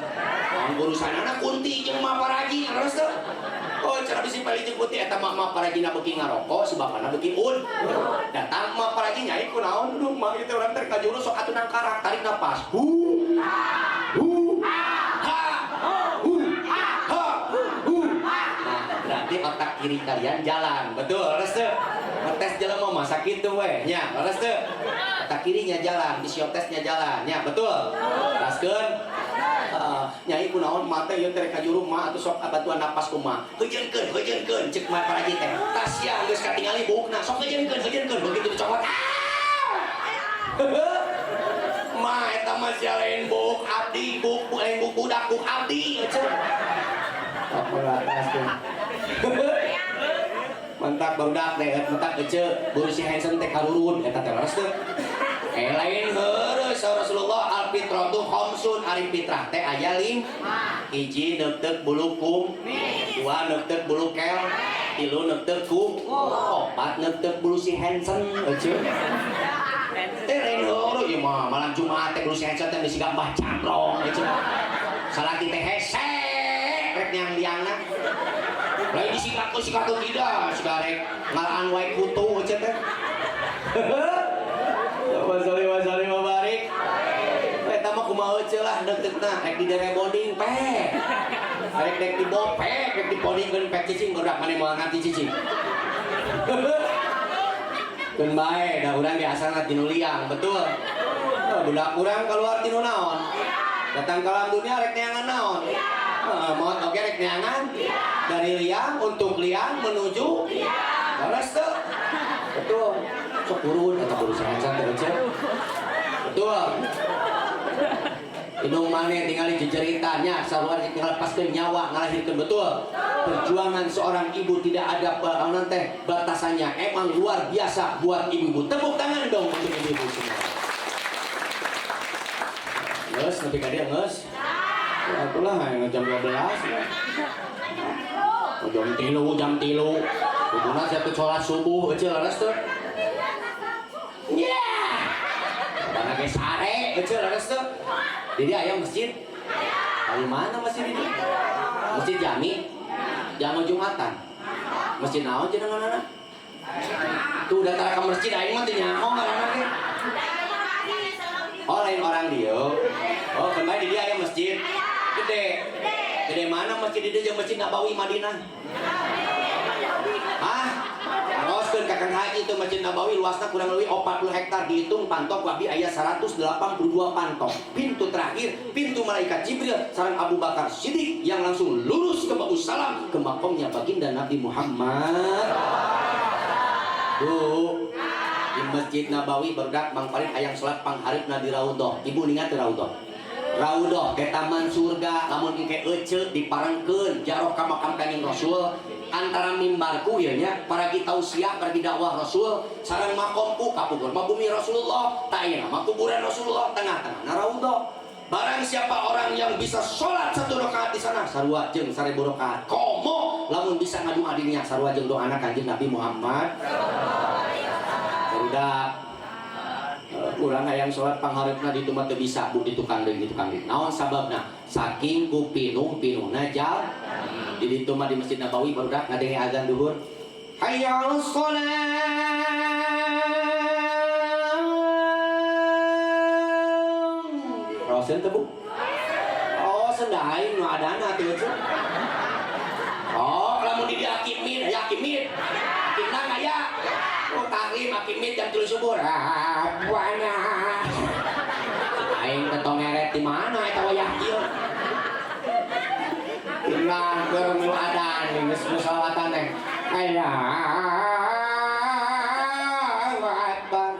Naon urusanana kunti jeung mah paraji, leres teu? Oh, cenah bisi pahili jeung kunti eta mah mah parajina beuki ngarokok, si bapana beuki ud. Datang mah paraji nyai kunaon? Duh, mah ieu teh urang teh kajuru sok atuh nangkarak, tarik napas. Hu hu ha hu ha hu. Nah, berarti otak kiri kalian jalan, betul, leres teu? Ngetes jelema mah sakitu we nya, leres teu? Otak kirinya jalan, psikotes jalan nya, betul. Teraskeun. Nyai kunaon mah teh ieu teh kajuru mah atuh sok bantuan napas kumaha? Heujeunkeun, heujeunkeun cek mah paraji teh. Tasia geus katingali buukna, sok heujeunkeun, heujeunkeun begitu dicokot. Ah! Ma eta mah sia lain buuk abdi, buuk lain buuk budak, buuk abdi euceuk. Apa atas tuh. Mantap barudak teh, mantap ece, buru si Hansen teh karurun eta teh, leres teu? Eh, lain heureus Rasulullah al fitratu khamsun, ari fitrah teh aya lim. Hiji neuteuk bulu kumis, dua neuteuk bulu kel, tilu neuteuk ku, opat neuteuk bulu si Hansen ece. Teh lain heureus ieu mah malam Jumat teh bulu si Hansen teh geus siga Mbah Camplong ece. Salaki teh hese rek nyang liangna. Lain disikat sikat tidak, siga rek ngalaan wae kutu ece teh. Wa sholli wa sallim wa barik. Eta mah kumaha euceul lah deukeutna rek di rebonding pek. Rek rek di bopek, rek di podingkeun pek cicing barudak maneh moal ngarti cicing. Keun bae da urang ge asalna tinu liang, betul. Oh, budak urang keluar tinu naon? Datang ke alam dunia rek neangan naon? Maot oge rek neangan? Dari liang untuk liang menuju liang. Leres teu? Betul. Sok turun eta kudu sehat teh euceul. Betul. Indung maneh tinggali jejeritannya sarua ngalepaskeun nyawa ngalahirkeun, betul. Perjuangan seorang ibu tidak ada teh batasannya. Emang luar biasa buat ibu-ibu. Tepuk tangan dong untuk ibu-ibu semua. Geus nepi ka dieu geus. Ya itulah yang jam 12 ya. Oh, jam 3, jam 3. Kuduna siap sholat subuh euceul, leres teu? Ya. Bana ge sare. Gede, kecil leres teu? Jadi aya masjid? Dari mana masjid ini? Masjid Jami? Jama Jumatan. Masjid naon jenengan? Tuh datang ke masjid aing mah teu nyaho ngaranna ge. Oh, lain orang dia. Oh, kembali di dia aya masjid. Gede. Gede mana masjid di dia jeung Masjid Nabawi Madinah? Hah? Teroskeun ka Kang Haji, itu Masjid Nabawi luasnya kurang lebih 40 hektar, dihitung pantok wabi aya 182 pantok. Pintu terakhir, pintu malaikat Jibril sareng Abu Bakar Siddiq yang langsung lurus ke Babus Salam, ke makomnya baginda Nabi Muhammad. Bu, di Masjid Nabawi berdak Mang Farid hayang salat panghareupna di Raudhah. Ibu ningat teu Raudhah? Raudhah ke taman surga, lamun engke ece diparengkeun jaroh ka makam Kanjeng Rasul antara mimbarku ya nya paragi tausiah, paragi dakwah Rasul sareng makomku kapungkur mah bumi Rasulullah, tah ayeuna mah kuburan Rasulullah, tengah-tengah na Raudhah. Barang siapa orang yang bisa sholat satu rakaat di sana sarua jeung 1000 rakaat, komo lamun bisa ngadua dirinya sarua jeung doana Kanjeng Nabi Muhammad. Barudak, urang hayang sholat panghareupna di mah teu bisa, Bu, di tukang deui, di tukang deui. Naon sababna? Saking ku pinuh-pinuhna jal di ditu mah. Di Masjid Nabawi barudak ngadenge azan duhur, hayya 'alas shalah, raoseun teu, Bu? Oh, senda aing nu adana teu eueuh. Oh, lamun di dieu akimit, aya akimit. Akimna aya. Oh, tahrim akimit jam 3 subuh. Ah, buana. Aing teh tong ngeret di mana eta wayah ieu. Ilang keur milu adan geus musalawatan teh. Allahu Akbar.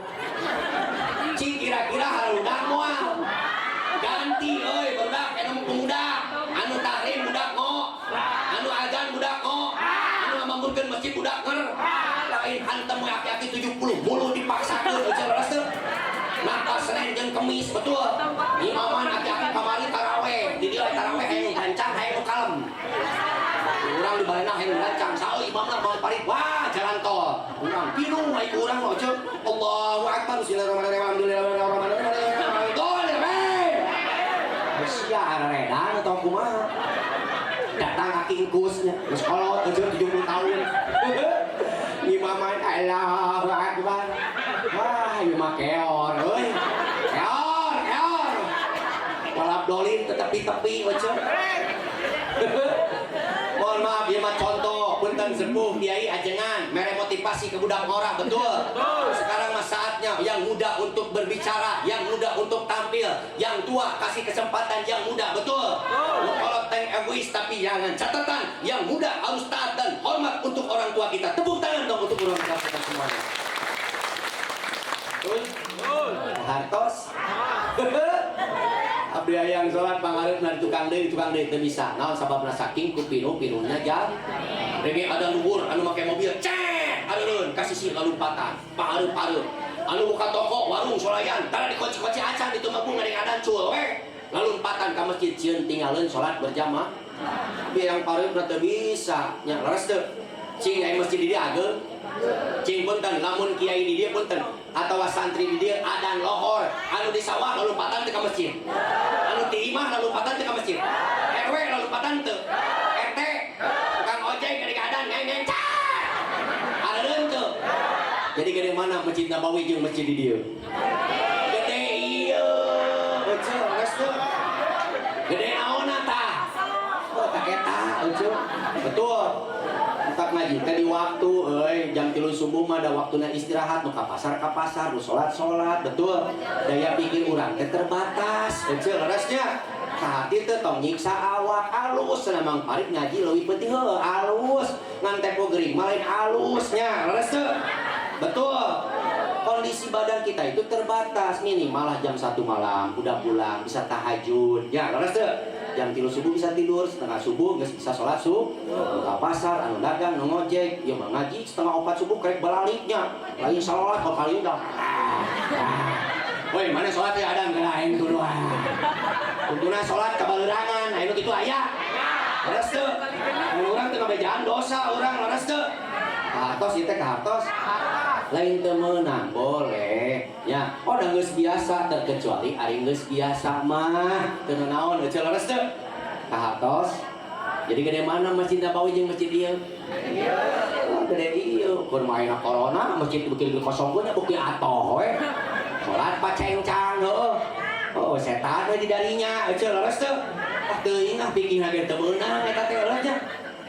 Cing kira-kira harudak moal. Ganti euy barudak anu pemuda, anu tahrim budak ngo, anu azan budak ngo, anu ngamamurkeun masjid budak nger. Lain hantem we aki-aki 70 mulu dipaksakeun, eueuh, leres teu? Naka Senin jeung Kemis, betul. Imaman aki-aki kamari taraweh, di dieu taraweh hayang gancang, hayang nu kalem. Urang di balena hayang gancang, saeu imamna Mang Farid, wah jalan tol. Urang pinuh ai ku urang mah eueuh. Allahu Akbar, bismillahirrahmanirrahim, alhamdulillahirrahmanirrahim. Gol, we. Sia aredan atau kumaha? Datang aki engkusnya, geus kolot eueuh 70 tahun. Imaman Allahu Akbar. Wah, ieu mah keor euy. Keor, keor. Walab dolin tepi-tepi eueuh. Mohon maaf, ieu mah contoh, punten sepuh kiai ajengan mere motivasi ke budak ngora, betul. Sekarang mah saatnya yang muda untuk berbicara, yang muda untuk tampil, yang tua kasih kesempatan yang muda, betul. Kalau teng egois, tapi jangan catatan yang muda harus taat dan hormat untuk orang tua kita. Tepuk tangan dong untuk orang tua kita semuanya. Betul? Hartos? Abdi hayang salat panghareupna di tukang deui, di tukang deui teu bisa. Naon sababna? Saking ku pinuh-pinuhna jal. Rege ada luhur anu make mobil, cek, aleureun ka sisi lalumpatan, pahareup-hareup. Anu buka toko, warung solayan, tara dikunci-kunci acan ditu mah, Bu, ngadeng cul we. Lalumpatan ka masjid sieun tinggalin salat berjamaah. Abi yang pareupna teu bisa, nya leres teu? Cing aya masjid di dieu ageng. Cing punten, lamun kiai di dieu punten atawa santri di dieu adan lohor, anu di sawah lalumpatan teu ka masjid? Anu ti imah lalumpatan teu ka masjid? RW lalumpatan teu? RT, tukang ojek ketika adan ngeng ngeng car. Areureun teu? Jadi gede mana Masjid Nabawi jeung masjid di dieu? Gede ieu. Eueuh, geus teu? Gede naonna tah? Oh, tak eta, eueuh. Betul. Tetap ngaji teh di waktu euy, jam 3 subuh mah ada waktuna istirahat, nu ka pasar ka pasar, nu salat salat, betul. Daya pikir urang teh terbatas, eueuh, leresnya. Ka hati teh tong nyiksa awak, alus cenah Mang Farid ngaji leuwih penting, heuh alus. Ngan tempo gering mah lain alusnya, leres teu? Betul. Kondisi badan kita itu terbatas, minimal lah jam 1 malam udah pulang, bisa tahajud. Ya, leres teu? Jam 3 subuh bisa tidur, setengah subuh geus bisa sholat subuh. Ke pasar, anu dagang, nu ngojek, ieu mah ngaji 3.30 subuh karek balaliknya. Lain sholat kok kali udah. Woi, mana sholat ya adam kena aing tuduhan. Kuntuna sholat kabaleurangan, aya nu kitu aya. Leres teu? Mun urang teu ngabejaan dosa urang, leres teu? Kahartos ieu teh, kahartos. Lain teu meunang, boleh ya. Oh, da geus biasa, terkecuali ari geus biasa mah teu naon. Euceul, leres teu kahartos? Jadi gede mana Masjid Nabawi jeung masjid ieu? Oh, gede ieu. Keur mah ayeuna corona masjid beuki kosong nya, beuki atoh we. Salat pacengcang heueuh. Oh, setan we di darinya. Euceul, leres teu? Ah, teuing ah, pikirna ge teu meunang eta teh nya.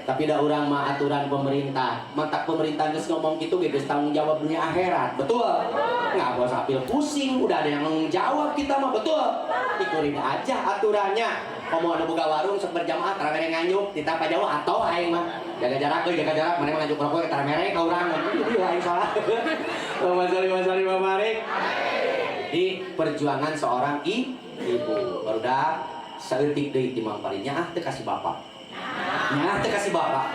Tapi da urang mah aturan pemerintah. Matak pemerintah geus ngomong gitu ge geus tanggung jawab dunia akhirat. Betul? Nggak usah ambil pusing, udah ada yang jawab kita mah, betul. Ikutin aja aturannya. Komo anu boga warung sok berjamaah tara mere nganjuk, ditapa jauh atau aing mah. Jaga jarak euy, jaga jarak, mana mah nganjuk rokok tara mere ka urang. Jadi aing salah. Allahumma sholli wa sallim wa barik. Di perjuangan seorang ibu. Barudak saeutik deui ti Mang Parinya ah teu kasih bapak. Nya teu kasih bapak.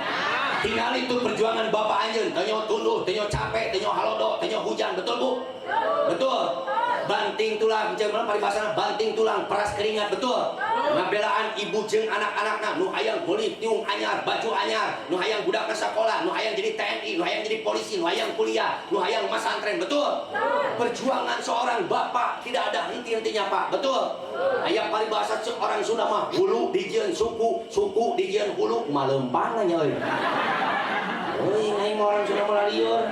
Tinggal itu perjuangan bapak anjeun, teu tunduh, teu capek, teu halodo, teu hujan, betul, Bu? Betul. Banting tulang, jeung mana paribasana banting tulang, peras keringat, betul. Ngabelaan ibu jeung anak-anakna, nu hayang meuli tiung anyar, baju anyar, nu hayang budak ke sekolah, nu hayang jadi TNI, nu hayang jadi polisi, nu hayang kuliah, nu hayang masantren, betul. Perjuangan seorang bapak tidak ada henti-hentinya, Pak, betul. Aya paribasa ceuk orang Sunda mah, hulu dijieun suku, suku dijieun hulu, malempang nya euy. Euy, aing mah orang Sunda mah lieur.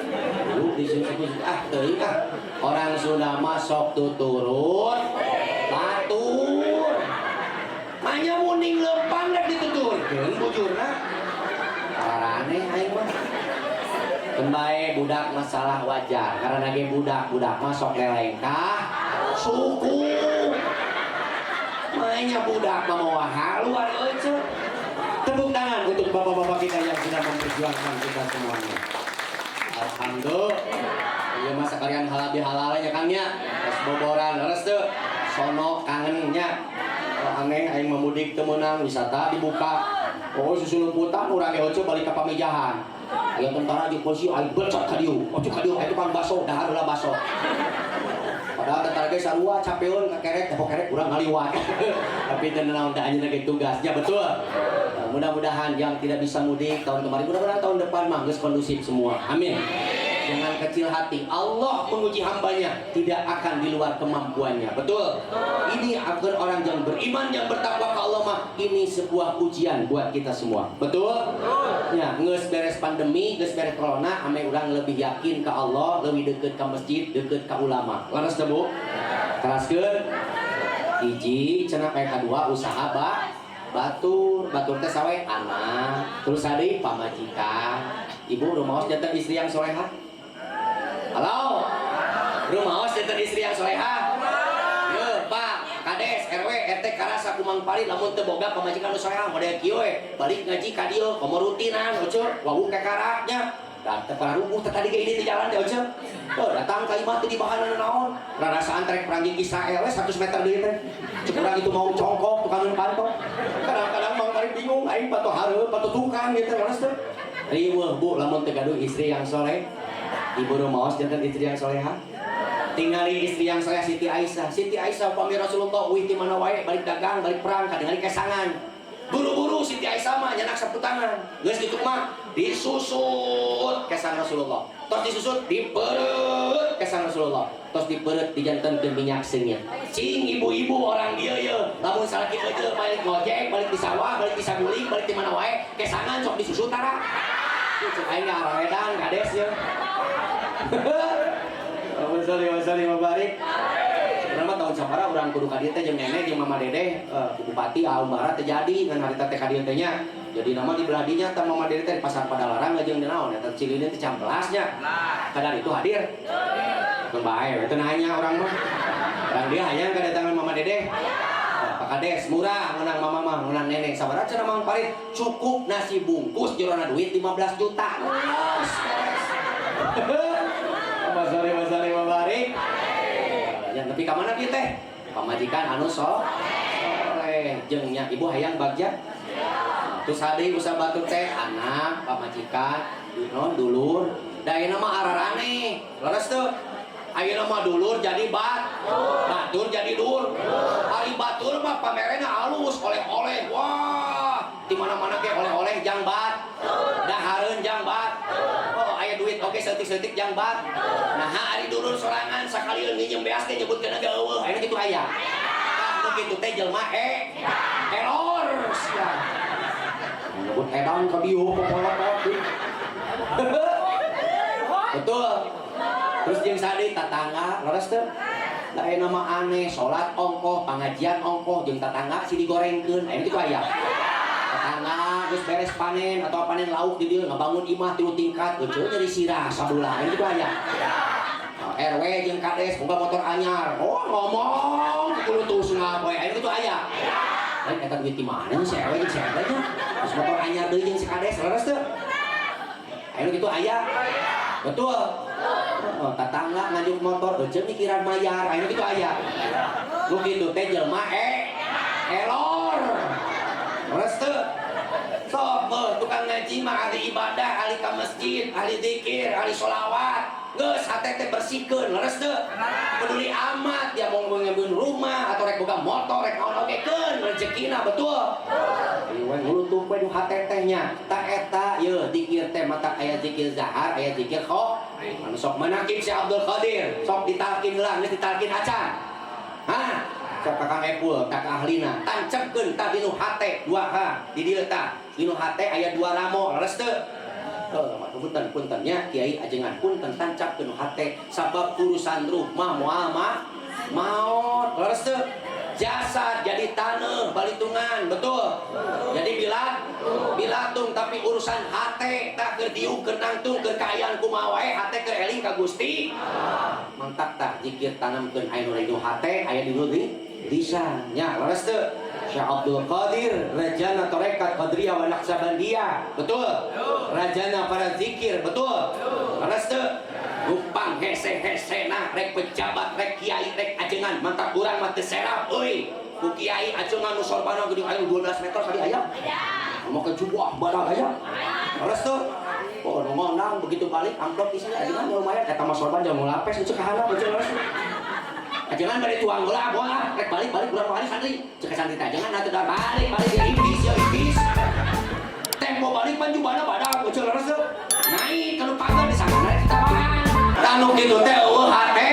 Hulu dijieun suku, ah teuing ah. Orang Sunda mah sok tuturut batur. Manya muning lempang rek dituturkeun bujurna. Araneh aing mah. Keun bae budak masalah wajar karena ge budak budak mah sok lelengkah suku. Mainnya budak mah moal halu ari euy. Tepuk tangan untuk bapak-bapak kita yang sudah memperjuangkan kita semuanya. Alhamdulillah. Iya masa kalian halal bihalal nya, Kang, nya. Tos boboran leres teu? Sono kangennya. Oh, aneh aing memudik teu meunang, wisata dibuka. Oh, susulumputan urang ge oce balik ka Pamijahan. Aya tentara jeung polisi, aing becot ka dieu. Oce ka dieu aya tukang baso, dahar heula baso. Padahal tentara ge sarua capeun kakerek, kerek urang ngaliwat. Tapi teu naon da anjeunna ge tugasnya, betul. Nah, mudah-mudahan yang tidak bisa mudik tahun kemarin, mudah-mudahan tahun depan mah geus kondusif semua. Amin. Jangan kecil hati. Allah menguji hambanya tidak akan di luar kemampuannya. Betul. Ini agar orang yang beriman, yang bertakwa ke Allah mah ini sebuah ujian buat kita semua. Betul? Ya, geus beres pandemi, geus beres corona, ame urang lebih yakin ke Allah, lebih deket ke masjid, deket ke ulama. Leres teu, Bu? Teraskeun. Hiji, cenah kayak kedua usaha ba batur, batur teh sawe anak, terus tadi pamajikan. Ibu rumaos janten istri yang soleha? Halo? Rumaos janten istri yang soleha? Yo, Pak, Kades, RW, RT karasa ku Mang Parid lamun teu boga pamajikan nu soleha model kieu we. Balik ngaji ka dieu, komo rutinan, oce, wawuh kekaraknya. Dan teu pararuguh teh tadi ge ini di jalan teh, oce. Oh, datang ka imah teh dibahan naon. Rarasaan trek perang jeung Israel we 100 meter deui teh. Cek urang itu mau congkok tukang panto. Kadang-kadang Mang Parid bingung aing pato hareup, pato tukang gitu leres teh. Riweuh, Bu, lamun teu gaduh istri yang soleh. Ibu rumaos janten istri yang soleha? Tingali istri yang soleh Siti Aisyah. Siti Aisyah upami Rasulullah uih ti mana wae balik dagang, balik perang kadingali kesangan. Buru-buru Siti Aisyah mah nyanak sapu tangan. Geus kitu mah disusut kesang Rasulullah. Tos disusut dipeureut kesang Rasulullah. Tos dipeureut dijantenkeun minyak seungit. Cing ibu-ibu orang dieu ye, lamun salaki eueuh balik ngojek, balik di sawah, balik di saguling, balik di mana wae, kesangan sok disusut tara. Cek aing ngaredan kades ye. Allahumma sholli wa sallim wa barik. Sebenarnya mah tahun sabaraha urang kudu ka dieu teh jeung nenek jeung mama dedeh, ku bupati Umbara teh jadi ngan harita teh ka dieu teh nya. Jadi nama di belah dinya teh mama dedeh teh di pasar Padalarang jeung naon eta Cililin teh Cihampelas nya. Kadar itu hadir. Keun bae we teu nanya orang mah. Orang dia hayang kedatangan mama dedeh. Pak Kades murah menang mama mah menang nenek sabaraha cenah Mang Parid cukup nasi bungkus jerona duit 15 juta. Los beres. Masali masali barik. Ya tapi ka mana kieu teh? Pamajikan anu so soleh jeung nya ibu hayang bagja. Terus hade usaha batur teh anak, pamajikan, non dulur. Da ayeuna mah araraneh. Leres teu? Ayeuna mah dulur jadi batur jadi dur. Ari batur mah pamerena alus oleh-oleh. Wah, di mana-mana ge oleh-oleh jang bat. Dahareun jang bat. Oh, aya duit oge saeutik-saeutik jang bat. Nah, ari dulur sorangan sakali nginjem beas teh nyebutkeun ge eueuh. Aya kitu aya. Tah nu kitu teh jelema error sia. Nyebut edan ka dieu popolotot. Betul. Terus jeung sadi tatangga leres teu? Da aya nama aneh, salat ongkoh, pangajian ongkoh, jeung tatangga si digorengkeun. Aya kitu aya. Tetangga geus beres panen atau panen lauk di dieu ngabangun imah 3 tingkat, euceu nyeri sirah sabelah. Aya kitu aya. RW jeung kades boga motor anyar. Oh, ngomong kukulutus ngapoe. Aya kitu aya. Lain eta duit di mana si RW jeung si RW nya? Terus motor anyar deui jeung si kades, leres teu? Aya kitu aya. Betul. Oh, tetangga ngajuk motor euceu mikiran mayar. Aya kitu aya. Nu kitu teh jelema error. Leres teu? Sok beuh tukang ngaji mah ahli ibadah, ahli ka masjid, ahli zikir, ahli sholawat. Geus hate teh bersihkeun, leres teu? Peduli amat dia mau ngambil rumah atau rek boga motor, rek naon oge keun rezekina, betul. Ieu we ngulutuh we nu hate teh nya. Ta eta yeuh zikir teh mata aya zikir zahar, aya zikir kho. Anu sok manakib si Abdul Qadir, sok ditalkin heula, geus ditalkin acan. Hah? Sok Kakang Epul, tak ahlina, tancepkeun tah dinu hate dua ha di dieu tah. Dinu hate aya dua ramo, leres teu? Oh, punten punten nya kiai ajengan punten tancapkeun hate sabab urusan ruh mah moal mah maot, leres teu? Jasad jadi taneuh balitungan, betul? Jadi bilatung tapi urusan hate tak keur diuk keur nangtung keur kaayaan kumaha wae hate keur eling ka Gusti. Mantap tah zikir tanamkeun aya nu dinu hate aya di nu lisan nya, leres teu? Syekh Abdul Qadir rajana tarekat Qadiriyah wa Naqsyabandiyah, betul? Rajana para zikir, betul? Leres teu? Rupang hese-hesena rek pejabat rek kiai rek ajengan mantap urang mah teu serap euy. Ku kiai ajengan nu sorbana geuning aya 12 meter kali aya. Mau ke jubah badag aya. Leres teu? Oh, nu ngondang begitu balik amplop isinya ajengan lumayan eta mah sorban jauh lapes cek kahandap euy leres. Ajengan bari tuang heula moal ah rek balik-balik urang mah santri. Cek santri teh ajengan atuh dah balik-balik ya iblis ya iblis. Tempo balik pan jubahna badag euy leres teu? Naik kalau pagar di sana naik ditawaran. Tanu kitu teh eueuh hate.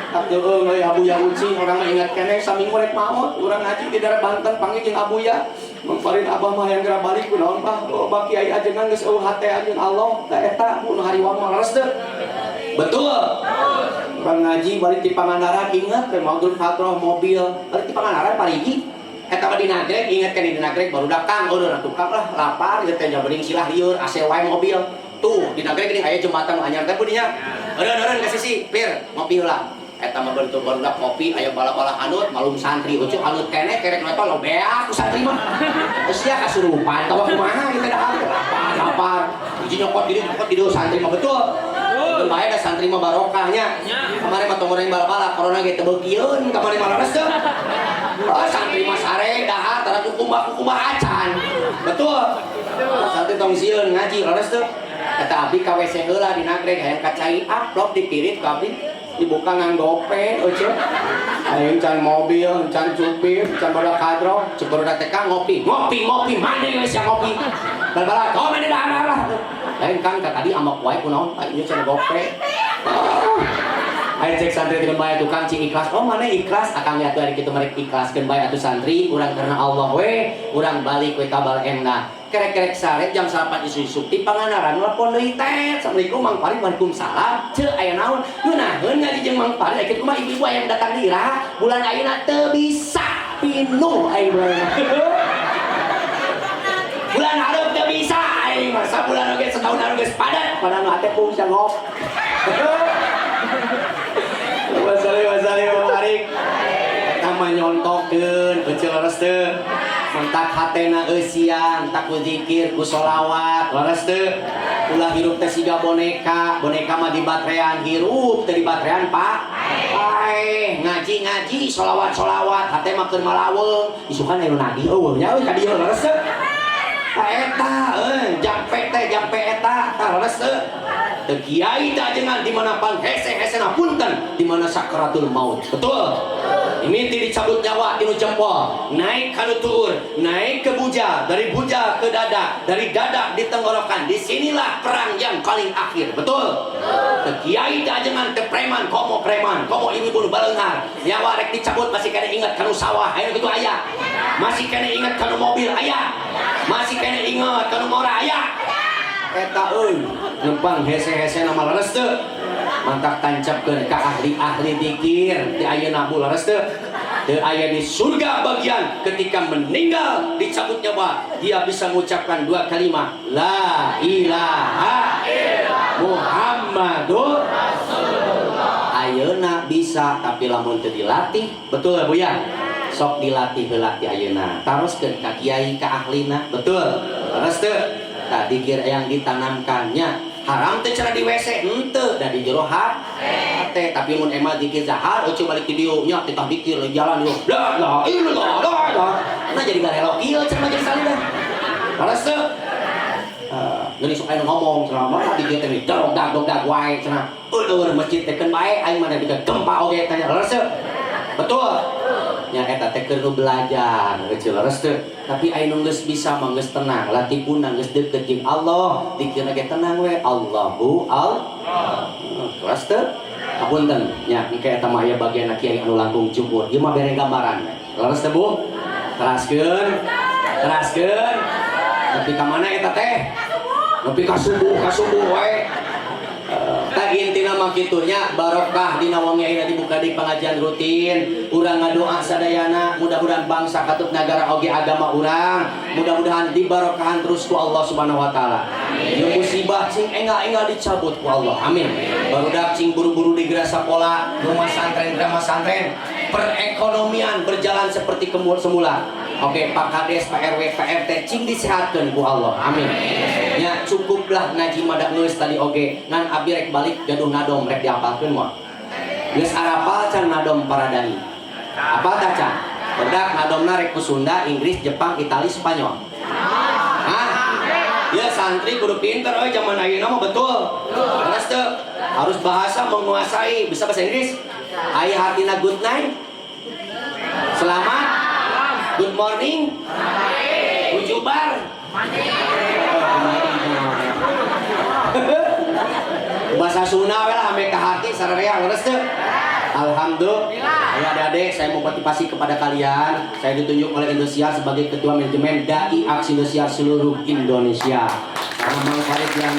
Tak deung euy Abuya Uci urang mah ingat keneh saminggu rek maot urang ngaji di daerah Banten panggil jeung Abuya. Mang Farid abah mah hayang geura balik kunaon bah? Oh, bah kiai ajengan geus eueuh hate anjeun Allah. Da eta mun hariwang mah leres teu? Betul. Urang ngaji balik di Pangandaran ingat we maudul hadroh mobil balik di Pangandaran parigi. Eta mah di Nagreg ingat kan di Nagreg barudak kang eueuh tukang lah lapar ieu teh jabeuning silah lieur AC wae mobil. Tuh di Nagreg geuning aya jembatan nu anyar teh pudinya. Eureun-eureun ka sisi pir ngopi heula. Eta mah bentuk barudak kopi aya bala-bala anut malum santri ucuh anut keneh kerek nu eta lo beak ku santri mah. Geus sia kasurupan tawa kumaha ieu teh dahar lapar lapar. Hiji nyokot di dieu santri mah betul. Betul bae da santri mah barokahnya. Kamari mah tong goreng bala-bala corona ge teu beukieun kamari mah leres teu. Oh, santri mah sare dahar tara kukumbah-kukumbah acan. Betul. Santri tong sieun ngaji leres teu. Eta abdi ka WC heula di Nagreg hayang ka cai amplop dipirit ku abdi dibuka nganggo gope euceu. Aing can mobil, can supir, can barudak hadroh, cek barudak teh Kang ngopi, ngopi ngopi mandi geus sia ngopi. Bala-bala, oh mandi dahar lah. Lain Kang ka tadi ambek wae kunaon, ieu can gope. Ayo cek santri teh bae tukang cing ikhlas. Oh mana ikhlas akang ya atuh ari kitu merek ikhlaskeun bae atuh santri urang karena Allah we, urang balik we ka Baleendah. Kerek-kerek sare jam 8 isuk-isuk di Pangandaran telepon deui teh. Assalamualaikum Mang Farid, waalaikumsalam. Ceu aya naon? Ngeunaheun ngaji jeung Mang Farid kitu mah ibu-ibu aya datang di iraha bulan ayeuna teu bisa pinuh aing bulan. Bulan hareup teu bisa aing mah sabulan oge setahun hareup geus padat padahal nu hate pung ngop. Wasali wasali barik. Eta mah nyontokeun euceu leres teu. Mentak hatena eusian, tak ku zikir, ku solawat, leres teu. Ulah hirup teh siga boneka, boneka mah di baterean hirup teu di baterean Pak. Paeh, ngaji-ngaji, solawat-solawat, hate mah keur malaweung, isukan aya nu nagih eueuh nya euy ka dieu leres teu. Tah eta euy, jampe teh jampe eta, tah leres teu. Teu kiai teh ajengan di mana panghese-hesena punten, di mana sakratul maut. Betul? Mimiti dicabut nyawa tinu jempol, naik kanu tuur, naik ke bujal, dari bujal ke dada, dari dada di tenggorokan. Disinilah perang yang paling akhir. Betul? Teu kiai teu ajengan, teu preman, komo preman, komo ibu nu baleunghar. Nyawa rek dicabut masih keneh inget kanu sawah, aya kitu aya. Masih keneh inget kanu mobil aya. Masih keneh inget kanu ngora aya. Eta euy, nempang hese-hese nama leres teu? Mantak tancapkeun ka ahli-ahli dikir di ayeuna bu, leres teu? Teu aya di surga bagian ketika meninggal dicabut nyawa dia bisa mengucapkan dua kalimat, la ilaha Muhammadur Rasulullah. Ayeuna bisa, tapi lamun teu dilatih, betul ya Bu ya? Sok dilatih heula ti ayeuna, taroskeun ka kiai, ka ahlina, betul? Leres teu? Tah, dikir yang ditanamkannya haram teh cara di WC henteu da di jero hate, tapi mun emal dikir zahar eueuh balik di dieu nya titah dikir lagi jalan dieu la la ilallah la la, nah jadi garelo kieu cenah majelis salida. Leres teu? Geuning sok aya nu ngomong cenah mah di dieu teh dog dag dog dag wae cenah, eueuh masjid teh keun bae aing mah dikeun gempa oge tanya. Leres teu? Betul nya, eta teh keur nu belajar eueuh, leres teu? Tapi aya nu geus bisa mah geus tenang, latipuna geus deukeut jeung Allah, dikira ge tenang we, Allahu al leres teu? Hapunten nya, engke eta mah aya bagian kiai anu langkung cukur, ieu mah bere gambaran we. Leres teu Bu? Teraskeun, teraskeun nepi ka mana eta teh? Nepi ka subuh wae. Tak intina mah kitu nya, barokah dina wengi ayeuna dibuka di pengajian rutin. Urang ngadoa sadayana mudah-mudahan bangsa katut nagara oge agama urang mudah-mudahan dibarokahan terus ku Allah Subhanahu wa taala. Ieu musibah cing enggal-enggal dicabut ku Allah. Amin. Barudak cing buru-buru digeura sakola, rumah santren, drama santren, perekonomian berjalan seperti semula. Oke, Pak Kades, Pak RW, Pak RT cing disehatkeun ku Allah. Amin. Ya cukuplah ngaji mah geus tadi oge. Ngan abi rek balik gaduh nadom, rek diapalkeun moal? Geus arapal can nadom para dai? Apal tah can? Barudak nadomna rek ku Sunda, Inggris, Jepang, Itali, Spanyol. Hah? Ya santri kudu pinter euy zaman ayeuna mah, betul? Leres teu? Harus bahasa menguasai, bisa bahasa Inggris? Aya hartina good night? Selamat. Good morning. Ujubar. Oh, bahasa Sunda we lah ame ka hati sararea, leres teu? Alhamdulillah. Ya adik-adik, saya mau motivasi kepada kalian. Saya ditunjuk oleh Indosiar sebagai ketua manajemen Dai Aksi Indosiar seluruh Indonesia. Karena Mang Farid yang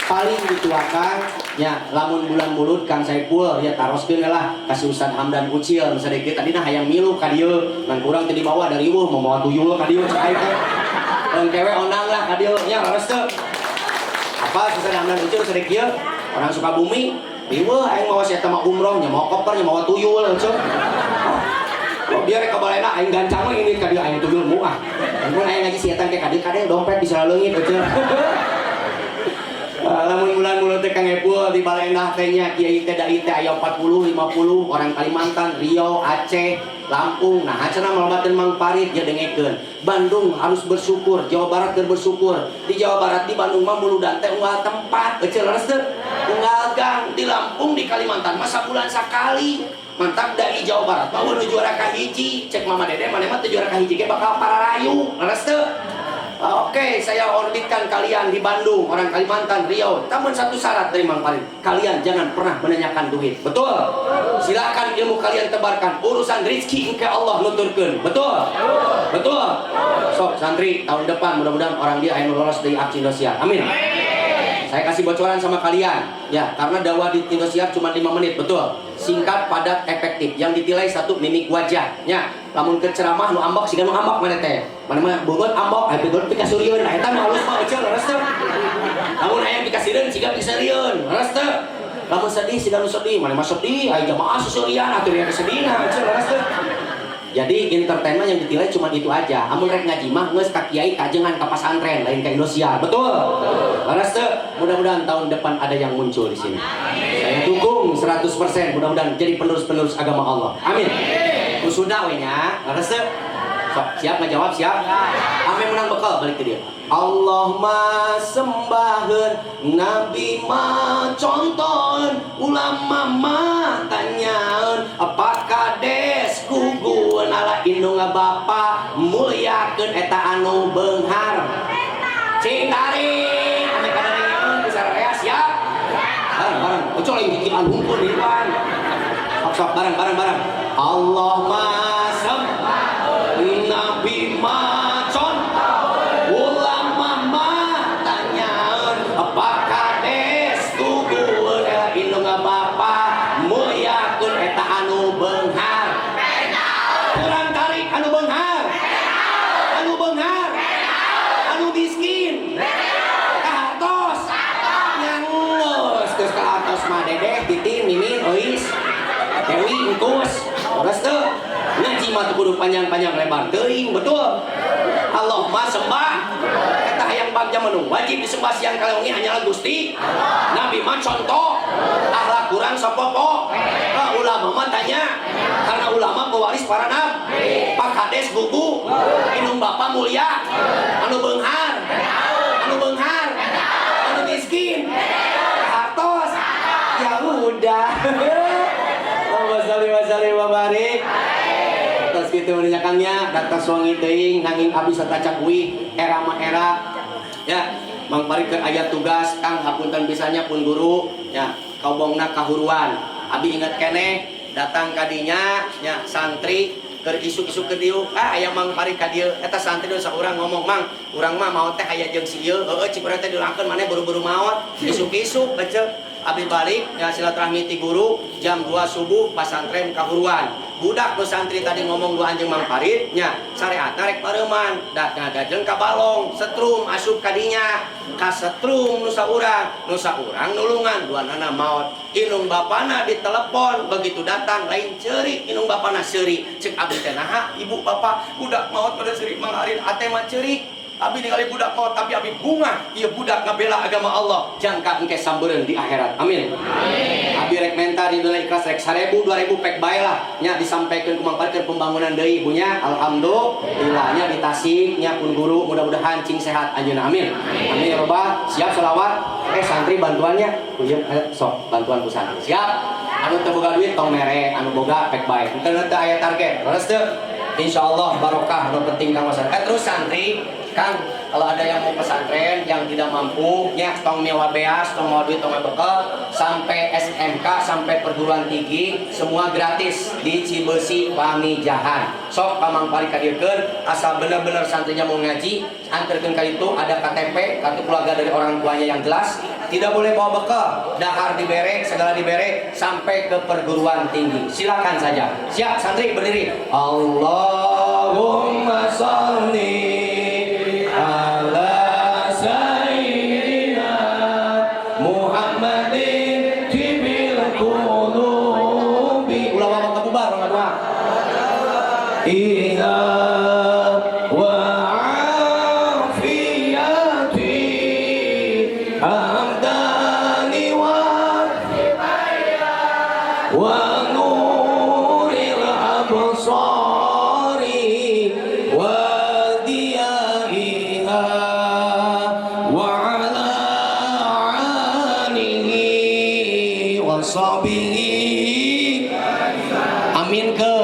paling dituakan ya, lamun bulan Mulud Kang Saipul ya taroskeun lah kasih Ustad Hamdan Ucil misalnya. Tadi nah hayang milu ka dieu ngan kurang teu dibawa dari ieu mau mawa tuyul ka dieu cek aing teh. Engke we ondang lah ka dieu nya, leres teu? Apa Ustad Hamdan Ucil sedek ieu orang Sukabumi riweuh, aing mawa si eta mah umroh nya mawa koper nya mawa tuyul eueuh. Oh, dia rek ka balena aing gancang we ini ka dieu aing tuyul mu ah. Mun aing ngaji si eta ke ka dieu kade dompet bisa leungit eueuh. Lamun bulan Mulud teh Kang Epul di Baleendah teh nya kiai teh dai teh aya 40 50 orang Kalimantan, Riau, Aceh, Lampung. Nah, cenah malobateun Mang Farid ya dengekeun. Bandung harus bersyukur, Jawa Barat keur bersyukur. Di Jawa Barat di Bandung mah muludan teh unggal tempat, eueuh, leres teu? Unggal gang. Di Lampung, di Kalimantan mah sabulan sakali. Mantap dari Jawa Barat mah nu juara kahiji. Cek Mama Dede maneh mah teu juara kahiji ge bakal pararayu. Leres teu? Oke, saya orbitkan kalian di Bandung, orang Kalimantan, Riau. Namun satu syarat dari Mang Farid, kalian jangan pernah menanyakan duit. Betul? Silakan ilmu kalian tebarkan. Urusan rezeki ke Allah nuturkeun. Betul? Betul? Sok santri tahun depan mudah-mudahan orang dia yang lolos dari Aksi Indosiar. Amin. Saya kasih bocoran sama kalian, ya, karena dakwah di Indosiar cuma 5 menit, betul. Singkat, padat, efektif. Yang ditilai satu, mimik wajah, ya. Lamun keur ceramah nu ambek siga nu ambek mana teh. Mana mah beungeut ambek, aya beungeut pikaseurieun. Nah, eta nu halus mah euceul, leres teu? Lamun aya pikaseurieun siga pikaseurieun, leres teu? Lamun sedih siga nu sedih, mana mah sedih, aya jamaah seseurian atuh ya kesedihna, euceul, leres teu? Jadi entertainment yang ditilai cuma itu aja. Amun rek ngaji mah geus ka kiai, kajengan, ka pasantren, lain ka Indosiar. Betul? Leres teu? Mudah-mudahan tahun depan ada yang muncul di sini. Saya dukung 100%, mudah-mudahan jadi penerus-penerus agama Allah. Amin. Kusuna we nya, leres teu? Sok, siap ngajawab siap? Ame menang bekal balik ke dia. Allah mah sembaheun, Nabi mah contoheun, ulama mah tanyaeun, Pak Kades. Indung bapa muliakeun eta anu beunghar. Cing tarik ame kadarengeun bisa siap. Bareng bareng. Ucul lain gigian hungkul di depan. Sok sok bareng bareng bareng. Allah masem Nabi macon ulama mah tanyaeun Pak Kades gugueun eta indung bapa muliakeun eta anu beunghar. Kurang tarik anu beunghar. Anu beunghar. Anu miskin. Kahartos. Nyangus geus kahartos mah Dedeh, Titin, Mimin, Ois, Dewi, Engkus. Terus teu ngaji mah teu kudu panjang-panjang lebar teuing, betul. Allah mah sembah eta hayang bagja menu wajib disembah siang kaleungi hanyalah Gusti. Nabi mah contoh akhlak kurang sopopo. Nah, ulama mah tanya karena ulama pewaris para nabi. Pak Kades gugu, indung bapa mulia, anu beunghar, anu beunghar, anu miskin, hartos. Ya udah. Allahumma sholli wa sallim wa barik. Terus gitu menanyakannya, datang suangi teuing nanging abis satacak uih era mah era. Ya, Mang Farid keur aya tugas Kang, hapunten pisannya pun guru ya, kaubongna kahuruan. Abi inget keneh datang kadinya nya santri keur isuk-isuk ke dieu, ah aya Mang Farid ka dieu. Eta santri nu saurang ngomong, "Mang, urang mah maot teh aya jeung si ieu." Heueuh, cik urang teh diulangkeun maneh buru-buru maot. Isuk-isuk ece abi balik ya silaturahmi ti guru jam 2 subuh pasantren kahuruan. Budak nu santri tadi ngomong dua anjing Mang Farid nya syariatna rek pareuman da dajeng ka balong setrum asup kadinya kasetrum nu saurang, nu saurang nulungan duanana maot. Indung bapana ditelepon, begitu datang lain ceurik, indung bapana seuri. Cek abdi teh, "Naha ibu bapak budak maot pada seuri?" "Mang Arin ate mah ceurik. Abi ningali budak maot tapi abi bunga ieu budak ngabela agama Allah jangka engke sambereun di akhirat." Amin. Abi rek menta di dunia ikhlas rek 1000 2000 pek bae lah nya disampaikan ku Mang Farid pembangunan deui ibunya. Alhamdulillah nya di Tasik nya pun guru, mudah-mudahan cing sehat anjeunna. Amin. Amin ya robbal. Siap selawat, santri bantuannya ieu, sok bantuan ku santri. Siap. Anu teu boga duit tong mere, anu boga pek bae. Henteu teu aya target. Leres teu? Insyaallah barokah nu penting kang masyarakat. Terus santri Kang, kalau ada yang mau pesantren yang tidak mampu, nya tong miwa beas, tong mau duit, tong bekal, sampai SMK, sampai perguruan tinggi, semua gratis di Cibeusi Pamijahan. Sok ka Mang Farid kadieukeun, asal bener-bener santrinya mau ngaji, anterkeun ka itu ada KTP, kartu keluarga dari orang tuanya yang jelas, tidak boleh bawa bekal, dahar dibere, segala dibere, sampai ke perguruan tinggi. Silakan saja. Siap, santri berdiri. Allahumma sholli ala sayyidina Muhammadin tibil qulubi. Ulah wawang kabubar orang doa. Ila wa afiyati abdani wa nuril absari wa diyaiha wa ala alihi wa sahbihi. Amin ke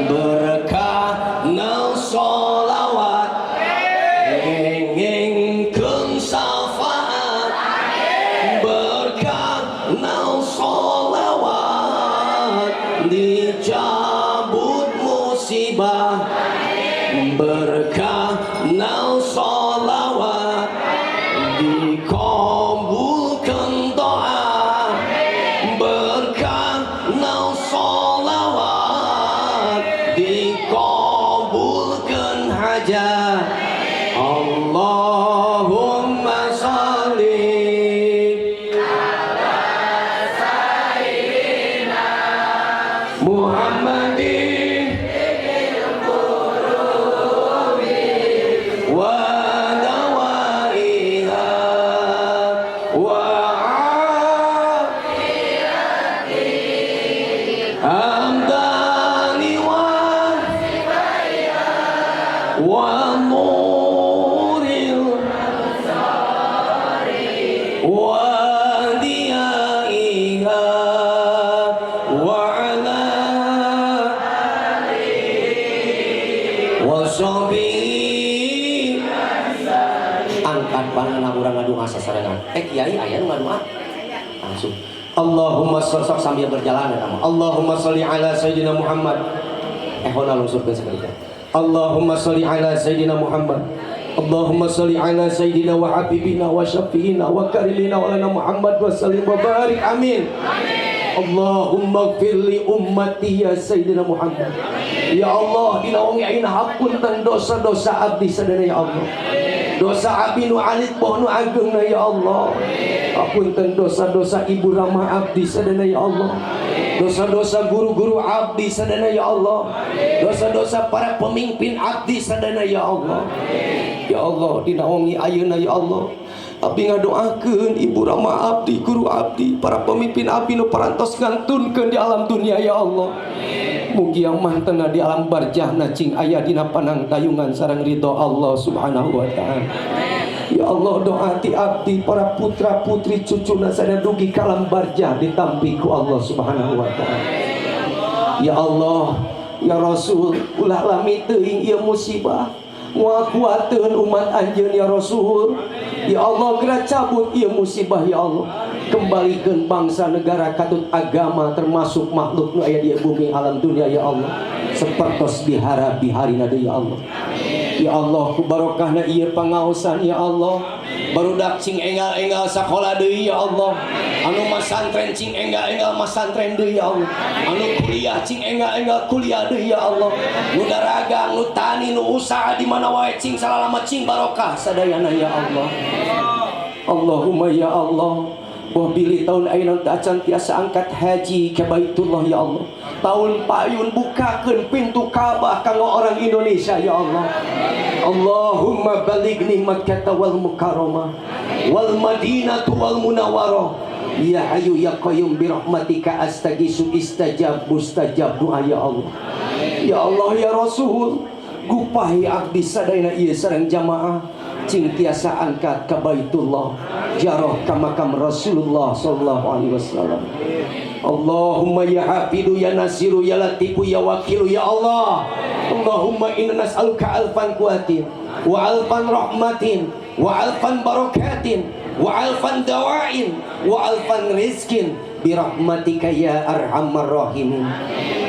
berkah nal solawat engengkeun syafaat berkah nal solawat dicabut musibah berkah nal solawat dikabulkan doa berkah. Angkat panana, urang ngadua sasarengan. Eh, kiai, aya nu ngadua langsung. Allahumma sok sambil berjalan ya kamu. Allahumma sholli ala sayyidina Muhammad. Eh, hona lungsurkeun sekali. Allahumma sholli ala sayyidina Muhammad. Allahumma sholli ala sayyidina wa habibina wa syafiina wa karimina wa lana Muhammad wa sallim wa barik, amin. Allahumma gfir li ummati ya Sayyidina Muhammad. Ya Allah, dina wengi ayeuna hapunten dosa-dosa abdi sadaya, ya Allah. Dosa abdi nu alit boh nu ageungna, ya Allah. Hapunten dosa-dosa ibu rama abdi sadaya, ya Allah. Dosa-dosa guru-guru abdi sadaya, ya Allah. Dosa-dosa para pemimpin abdi sadaya, ya Allah. Ya Allah, dina wengi ayeuna, ya Allah, abdi ngadoakeun ibu rama abdi, guru abdi, para pemimpin abdi nu parantos ngantunkeun di alam dunia, ya Allah. Mugi yang mantena di alam barjahna cing aya dina panangtayungan sareng ridho Allah Subhanahu wa Ta'ala. Ya Allah, doa ti abdi, para putra putri cucu sadaya dugi ka alam barjah ditampi ku Allah Subhanahu wa Ta'ala. Ya Allah, ya Rasul, ulah lami teuing ieu musibah. Moal kuateun umat anjeun, ya Rasul. Ya Allah, geura cabut ieu musibah, ya Allah. Kembalikan bangsa, negara, katut agama, termasuk makhluk nu aya di bumi alam dunia, ya Allah. Sepertos bihara biharina deui, ya Allah. Ya Allah, ku barokahna ieu pangaosan, ya Allah. Barudak cing enggal-enggal sakola deui, ya Allah. Anu masantren cing enggal-enggal masantren deui, ya Allah. Anu kuliah cing enggal-enggal kuliah deui, ya Allah. Nu daragang, nu tani, nu usaha di mana wae cing salalama cing barokah sadayana, ya Allah. Allahumma ya Allah. Wah, bilih tahun ayeuna teh acan tiasa angkat haji ke Baitullah, ya Allah. Tahun payun bukakeun pintu Ka'bah kanggo orang Indonesia, ya Allah. Allahumma balighni Makkah wal Mukarramah wal Madinah wal Munawwarah. Ya Hayyu ya Qayyum, bi rahmatika astaghisu, istajab mustajab doa, ya Allah. Ya Allah, ya Rasul, gupahi abdi sadayana ieu sareng jamaah cing tiasa angkat ke Baitullah, jarah ka makam Rasulullah sallallahu alaihi wasallam. Allahumma ya Hafidu, ya Nasiru, ya Latifu, ya Wakilu, ya Allah. Allahumma inna nas'aluka alfan kuatin wa alfan rahmatin wa alfan barakatin wa alfan dawain wa alfan rizkin birahmatika ya arhamar rahimin.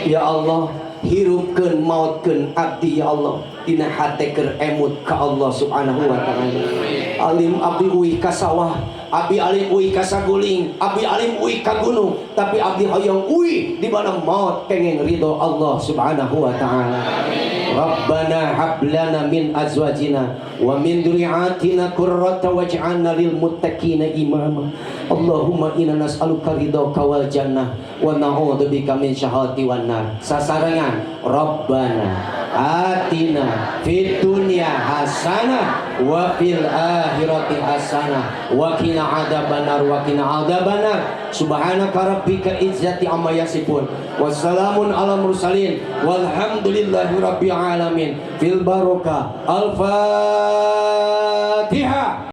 Ya Allah, hirupkeun mautkeun abdi, ya Allah, dina hate keur emut ka Allah Subhanahu wa Ta'ala. Alim abdi uih ka sawah, abdi alim uih ka saguling, abdi alim uih ka gunung, tapi abdi hoyong uih di mana maut pengen ridho Allah Subhanahu wa Ta'ala. Rabbana hab lana min azwajina wa min dzurriyyatina qurrata waj'alna lil muttaqina imama. Allahumma inna nas'aluka ridhaka wal jannah wa na'udzubika min syahati wan nar. Sasarengan, Rabbana atina fid dunya hasanah wa fil akhirati hasanah wa qina adzabannar wa qina adzabannar. Subhanaka rabbika izzati amma yasifun, wassalamun ala mursalin, walhamdulillahi rabbil alamin. Fil barakah, al-fatihah.